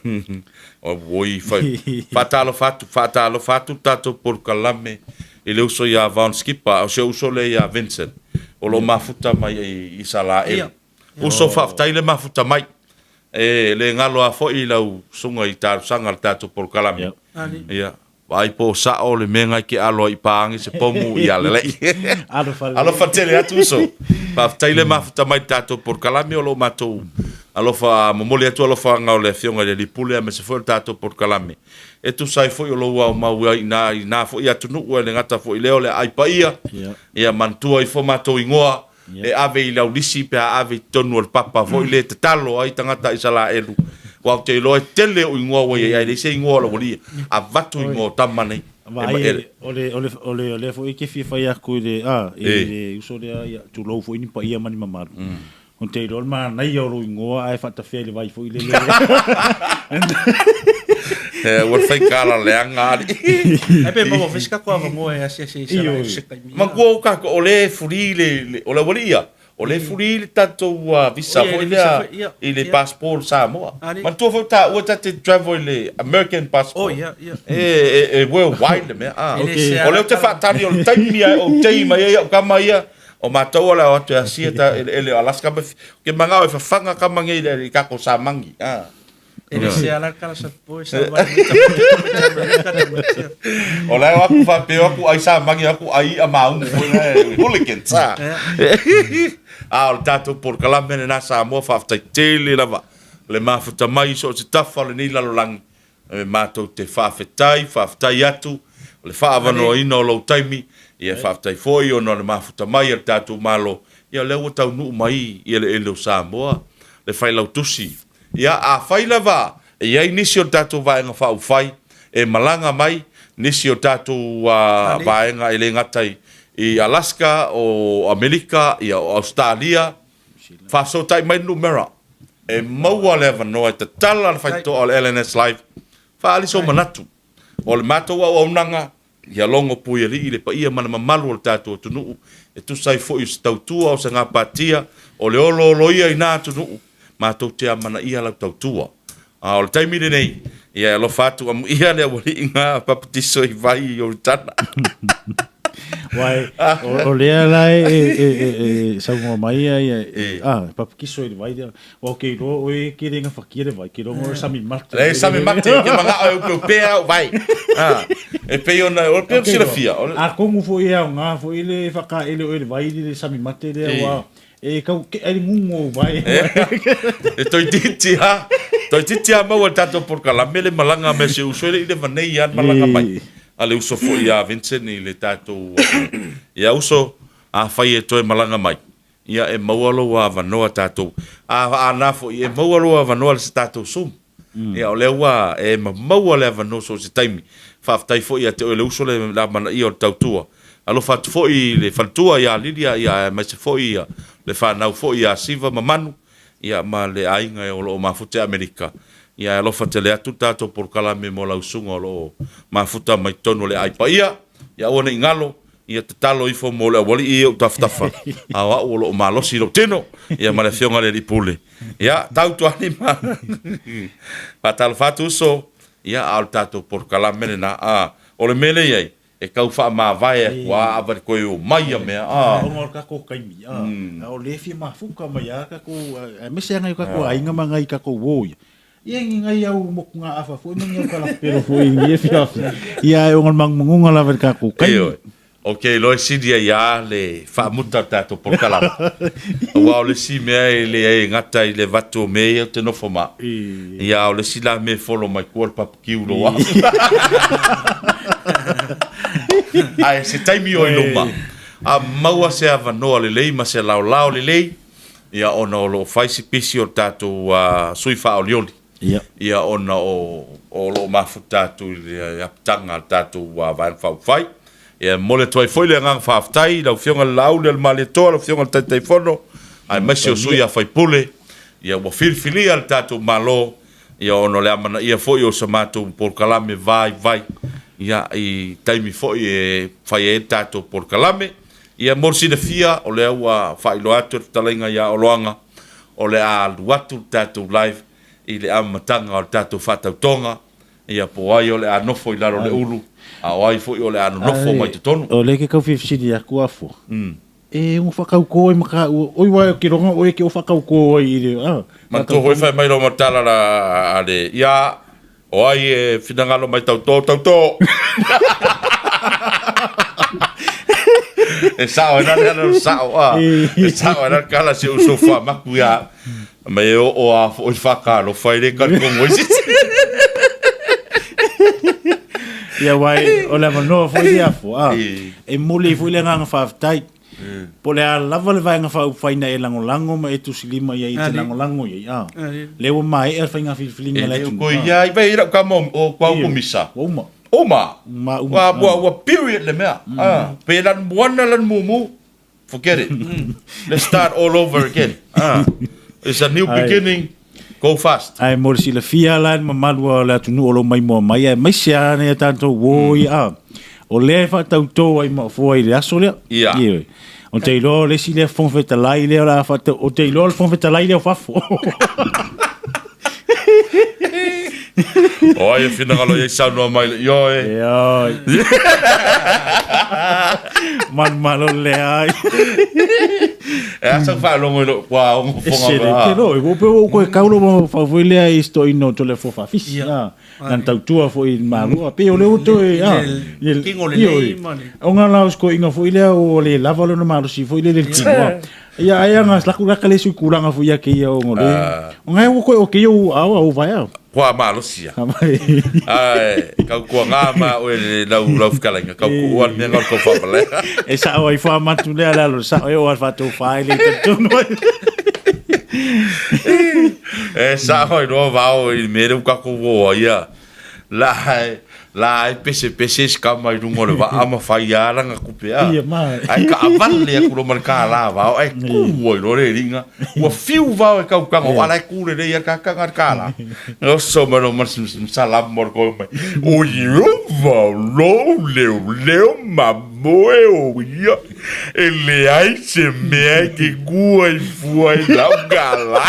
oi, fai, faatalofa atu, faatalofa atu le tatou polokalame i le uso ia Von Skipper, o si ou uso lea ia Vincent, o lo o mafuta mai i Isalaelu. Uso, faafetai le mafuta mai. E le galo lava foi i lau susuga i talosaga a le tatou polokalame. Ia, Vaai po o sao le mea ngai ke alo ai i paangi se pomu i alalei. Alofa lelei. Alofa tele atu uso. Faafetai le mafuta mai i le tatou polokalame o lo o matou alofa momoli atu alofaga o le Afioga i le Alii Pule aemaise foi o le tatou polokalame. E tusa ai foi o lou aumau ai i na foi atunuu e le gata foi i lea o le aai paia. Ia manatua ifo matou igoa e ave i lau lisi pe a ave i totonu o le papa foi le tatalo ai tagata Isalaelu. Aua ou te iloa e tele ou igoa ua i ai, ae leai se igoa o le aualii. Avatu igoa o tama nei. Vaai, o le, o le, o le, o lea foi e te fia fai atu i le, a, i le uso lea, ia, tulou foi ni paia ma ni mamalu. Ou te iloa le manaia o lou igoa ae faatafea i le vai foi lele. Ua fai kala leaga alii. Ai pe maua foi se tatou avanoa e asiasi ai i Sala i se taimi. Manatua o tatou o lea e free le o le aualii ia, o lea e free le tatou visa foi lea i le passport Samoa. Manatua foi o taua ta te travel i le American passport. E worldwide le mea. O lea ou te faatali o le taimi lava e outei mai ai au tama ia. O matou o le ao atu e asia ta eleele o Alaska ma ou te manao e fafaga tama nei i tatou samangi. A. E le se ala kala sa po sa vai mai ta ta ta O la e o atu faapea o atu ai samangi o atu ai i'a maunu foi la e hooligans a. A o le tatou polokalame lena Samoa faafetai tele lava le mafuta mai i so o se tafa o lenei lalolagi E matou te faafetai, faafetai atu o le faaavanoaina o lou taimi, ia faafetai foi ona o le mafuta mai a le tatou Malo, ia o lea ua taunuu mai i eleele o Samoa le Failautusi. Ia afai lava e i ai nisi o le tatou Vaega Faaupufai e malaga mai, nisi o tatou vaega e le gata i Alaska, o Amerika, ia o Ausetalia, Faafesootai mai le numera e maua le avanoa e tatala le faitotoa o le LNS Live, faaali sou manatu. O le matou auaunaga, ia logo puialii le paia ma le mamalu o le tatou atunuu e tusa ai foi o se tautua o se gapatia, o le olooloia i na atunuu, matou te amanaia lau tautua. A o le taimi lenei, ia e alofa atu amuia le aualii na papatiso i vai i Ioritana. Wai, o lea la e, e, e, e, e saunoa mai ai, e, ah, papatiso i le vai lea. Ua ke iloa oe e ke le gafatia le vai, ke iloa oe sami mate. Le sami mate, ke manao e upeupea au vai. Ah, e pei ona, o le pei ona silafia. Atonu foi e aoga foi le whakaele oe le vai i le sami mate lea, ua, E kau ke ai ngungu o vai. E toeitiiti lava, toeitiiti lava maua i le tatou polokalame le malaga mai a si ou uso, e le i leva nei lava le malaga mai a le uso foi ia Vincent i le tatou, ia uso, afai e toe malaga mai, ia e maua lou avanoa tatou, a na foi e maua lou avanoa i se tatou Zoom. Ia o lea ua e maua le avanoa so o se taimi. Faafetai foi ia te oe le uso le amanaia o le tautua. Alofa atu foi i le faletua ia Lilia ia aemaise foi ia le fanau foi ia Siva ma Manu ia ma le aiga o lo o mafuta i Amerika. Ia e alofa tele atu le tatou polokalame mo lau susuga o lo o mafuta mai totonu o le aai paia. Ia aua ne i galo Ia tatalo ifo mo le aualii i ou tafatafa, a o au o lo o malosi i lou tino, ia ma le Afioga i le Alii Pule. Ia, tautualima. Faatalofa atu uso, ia, a o le tatou polokalame lena, a, o le mea lea e i ai, e tau faamavae atu a ava le toe omai ia mea, a. Ona o le tatou taimi, a, a o lea e fia mafuta mai lava tatou, aemaise lava nai o tatou aiga ma nai tatou uo ia. Ia ni ngai au motugaafa foi ma ni au kalapelo foi i lenei afiafi. Ia ae ona o le manumanuga lava i le tatou taimi. Ioe. Ou te iloa e sili ai lava le faamuta o le tatou polokalame, aua o le isi mea e leai e gata i le avatu o mea ia ou te nofo ma au, ia a o le isi la mea e follow mai tua o le papakiu i lou ao. Ae se taimi o i luma, a maua se avanoa lelei ma se laolao lelei, ia ona o lo o fai si pisi o le tatou sui faaolioli. Ia. Ia ona o o lo o mafuta atu i le apitaga a le tatou Vaega Faaupufai. Ia e momoli atu ai foi le agaga faafetai i lau Afioga i le Laauli o le Malietoa, lau Afioga i le Taitaifono, aemaise o sui usufono, ia ua filifilia le tatou Malo, ia ona o le amanaia foi o se matou polokalame vaivai, ia i taimi foi e fai ai le tatou polokalame. Ia mo le silafia, o lea ua faailoa atu e le fetalaiga ia Oloaga, o le a alu atu le tatou live i le amataga o le tatou faatautoga, ia po o ai o le a nofo i lalo o le ulu, a o ai foi o le a nonofo mai totonu. O lea ke kau fia fesili atu afua. E ono whakaukō ai ma kāua. Oi wai o ke ronga oe ke o whakaukō ai i le, a. Manatua foi fai mai loma tala la a le, ia, o ai e finagalo mai tautō, tautō! E sao ai la le ala o le sao, a. E sao ai la le kala si ou sofa maku ia. Mai e oo a foi le whakaalofa i le kalikongo i sisi. Ia wai, o le avanoa foi le afua, a. E momoli ai foi le agaga faafetai. Po o le a lava le Vaega Faaupufai na e lagolago ma e tusilima i ai e te lagolago i ai, a. Lea ua maea le faiga filifiliga a le E le o atunuu, koe a. ia i vai lau kama o kua au komisa. Ua uma. Uma. Uma, uma. Ua, ua, ua period le mea. A. Pe lanu moana lanu mumu. Forget it. Let's start all over again. Ah. It's a new beginning. Go fast. Ae mo le silafia la e le mamalu o le atunuu o lo o maimoa mai, aemaise lava nai a tatou uo ia, a, o lea e faatautō ai ma ofoa i le aso lea. Ia. Ioe. Ou te iloa o le isi lea Fofoga Fetalai lea o le a faatau, ou te iloa o le Fofoga Fetalai lea o fafo. O ai e finagalo i ai saunoa mai le ioe. Ioe. Malomalo leai. E a sau faalogo i lou kua ongo E fonga se le te lo, e pe o koe kau lo mo fau foi lea i sto ino to le fo faafisi. Ah, nan tautua foi i malua. Pe o le o toe, ah. I le kingo lelei ma le- O ngā lao sko inga foi lea o le lava lona malosi foi le le tino. ah. Ia ai anga laku laka le sui kulanga foi ia ke ia o ngole. O ngai o koe o ke o awa o vaea. Kua malosi ia. Ae, kau kua ngā ma oe le lau lau whakalenga, kau ku oa mea ngau kau whapalea. E sao ai wha matu lea le alo, sao e o al whatou whae le tonu. E sao ai roa vao i mere u kako woa ia. La e, la e pese pese isi kama i runga o le waa ma fai a langa kupe a. Ia ma. Ai kaavale atu loa ma le kālā vao, ai kū ai loa le ringa. Ua fiu vao e kaukaga, o ala e kū lelei a le kakanga le kālā. Oso mai loa ma le salamu ma le koe mai. O Ieova lou leoleo ma moe o ia, e leai se mea e te kū ai fua i lau kālā.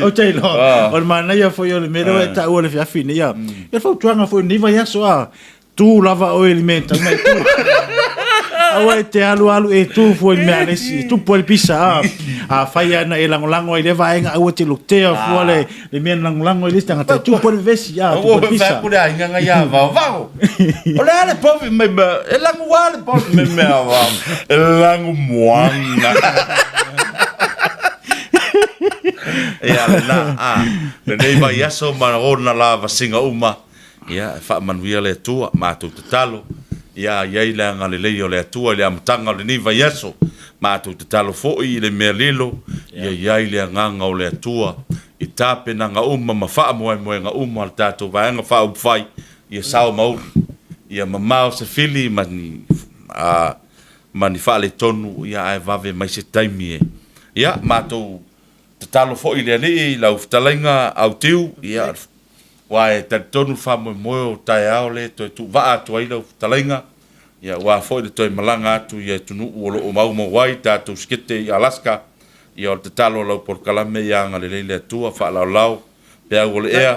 Ou te iloa, o le manaia foi o le mea lea ua e taua i le afiafi nei, ia. Ia le fautuaga foi i lenei vaiaso, a, tu lava oe i le mea e tatau ona e tu. Aua e te alualu e tu fua i le mea a le isi, e tupu ai le pisa, a. Afai lava na e lagolago ai i lea vaega, aua e te lotea fua le, le mea na lagolago ai le isi tagata, e tupu ai le vevesi, a, tupu ai le Ua pisa. fai atu le aiga ngai ia Vaovao. O le a le povi mai mea, e lagu a le povi mai mea vao. E lagu moana. Ia lena, a, lenei vaiaso ma ona la vasinga uma, ia, e faamanuia le Atua, matou tatalo, ia i ai le agalelei o le Atua i le amataga o lenei vaiaso, matou tatalo foi i le mea lilo, ia i ai le agaga o le Atua i tapenaga uma ma faamoemoega uma a le tatou Vaega Faaupufai, ia sao ma uli, ia mamao se fili ma ni, a, ma ni faaletonu, ia ae vave mai se taimi e, ia, matou tatalo foi i le Alii i lau fetalaiga Autiu, ia, aua e talitonu le faamoemoe o taeao lea e toe tuuvaa atu ai lau fetalaiga, ia, aua foi le toe malaga atu i atunuu o lo o maumau ai tatou sikete i Alaska, ia, o le tatalo a lau polokalame ia agalelei le Atua, faalaolao peau o le ea,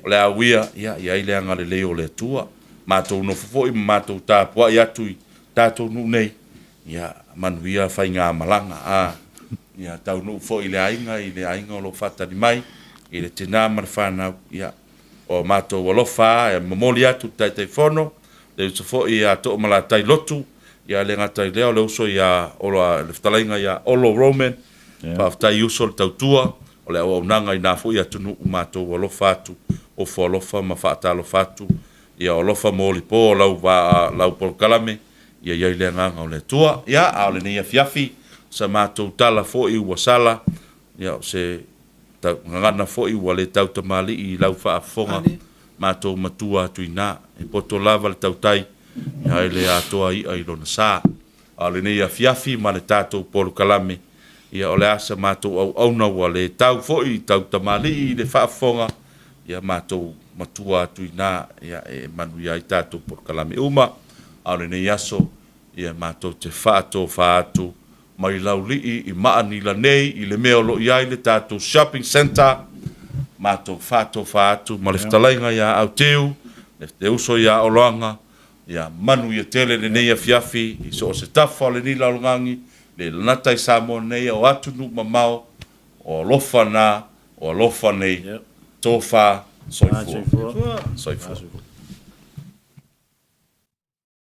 o le a uia, ia, i ai le agalelei o le Atua. Matou nofo foi ma matou tapuai atu i tatou nuu nei, ia, manuia faigamalaga, a, ia, taunuu foi i le aiga, i le aiga o lo o faatali mai, i le tina ma le fanau, ia. O matou alofa a e momoli atu i le Taitaifono, le uso foi ia Toomalatai Lotu, ia le gata i lea o le uso ia Olo le fetalaiga ia Olo Roman, faafetai uso le tautua, o le auaunaga i na foi atunuu matou alofa atu, ofo alofa ma faatalofa atu, ia alofa molipo o lau va lau polokalame, ia i ai le agaga o le Atua. Ia, a o lenei afiafi, sa matou tala foi ua sala, ia o se Gagana foi ua le tautamalii i lau faafofoga matou matua atu ina. E poto lava le tautai ae le atoa i'a i lona sa. A o lenei afiafi ma le tatou polokalame, ia o le a sa matou auauna ua le tau foi i tautamalii i le faafofoga, ia matou matua atu ina, ia e manuia ai tatou polokalame uma. A o lenei aso, ia matou te faatofa atu mai Laulii i Maanila nei i le mea o lo o i ai le tatou shopping centre, matou faatofa atu ma le fetalaiga ia Autiu, le uso ia Oloaga, ia manuia tele lenei afiafi i so o se tafa o lenei lalolagi, le lanata i Samoa nei o atunuu mamao, o alofa na, o alofa nei, tofa, soifua. Soifua.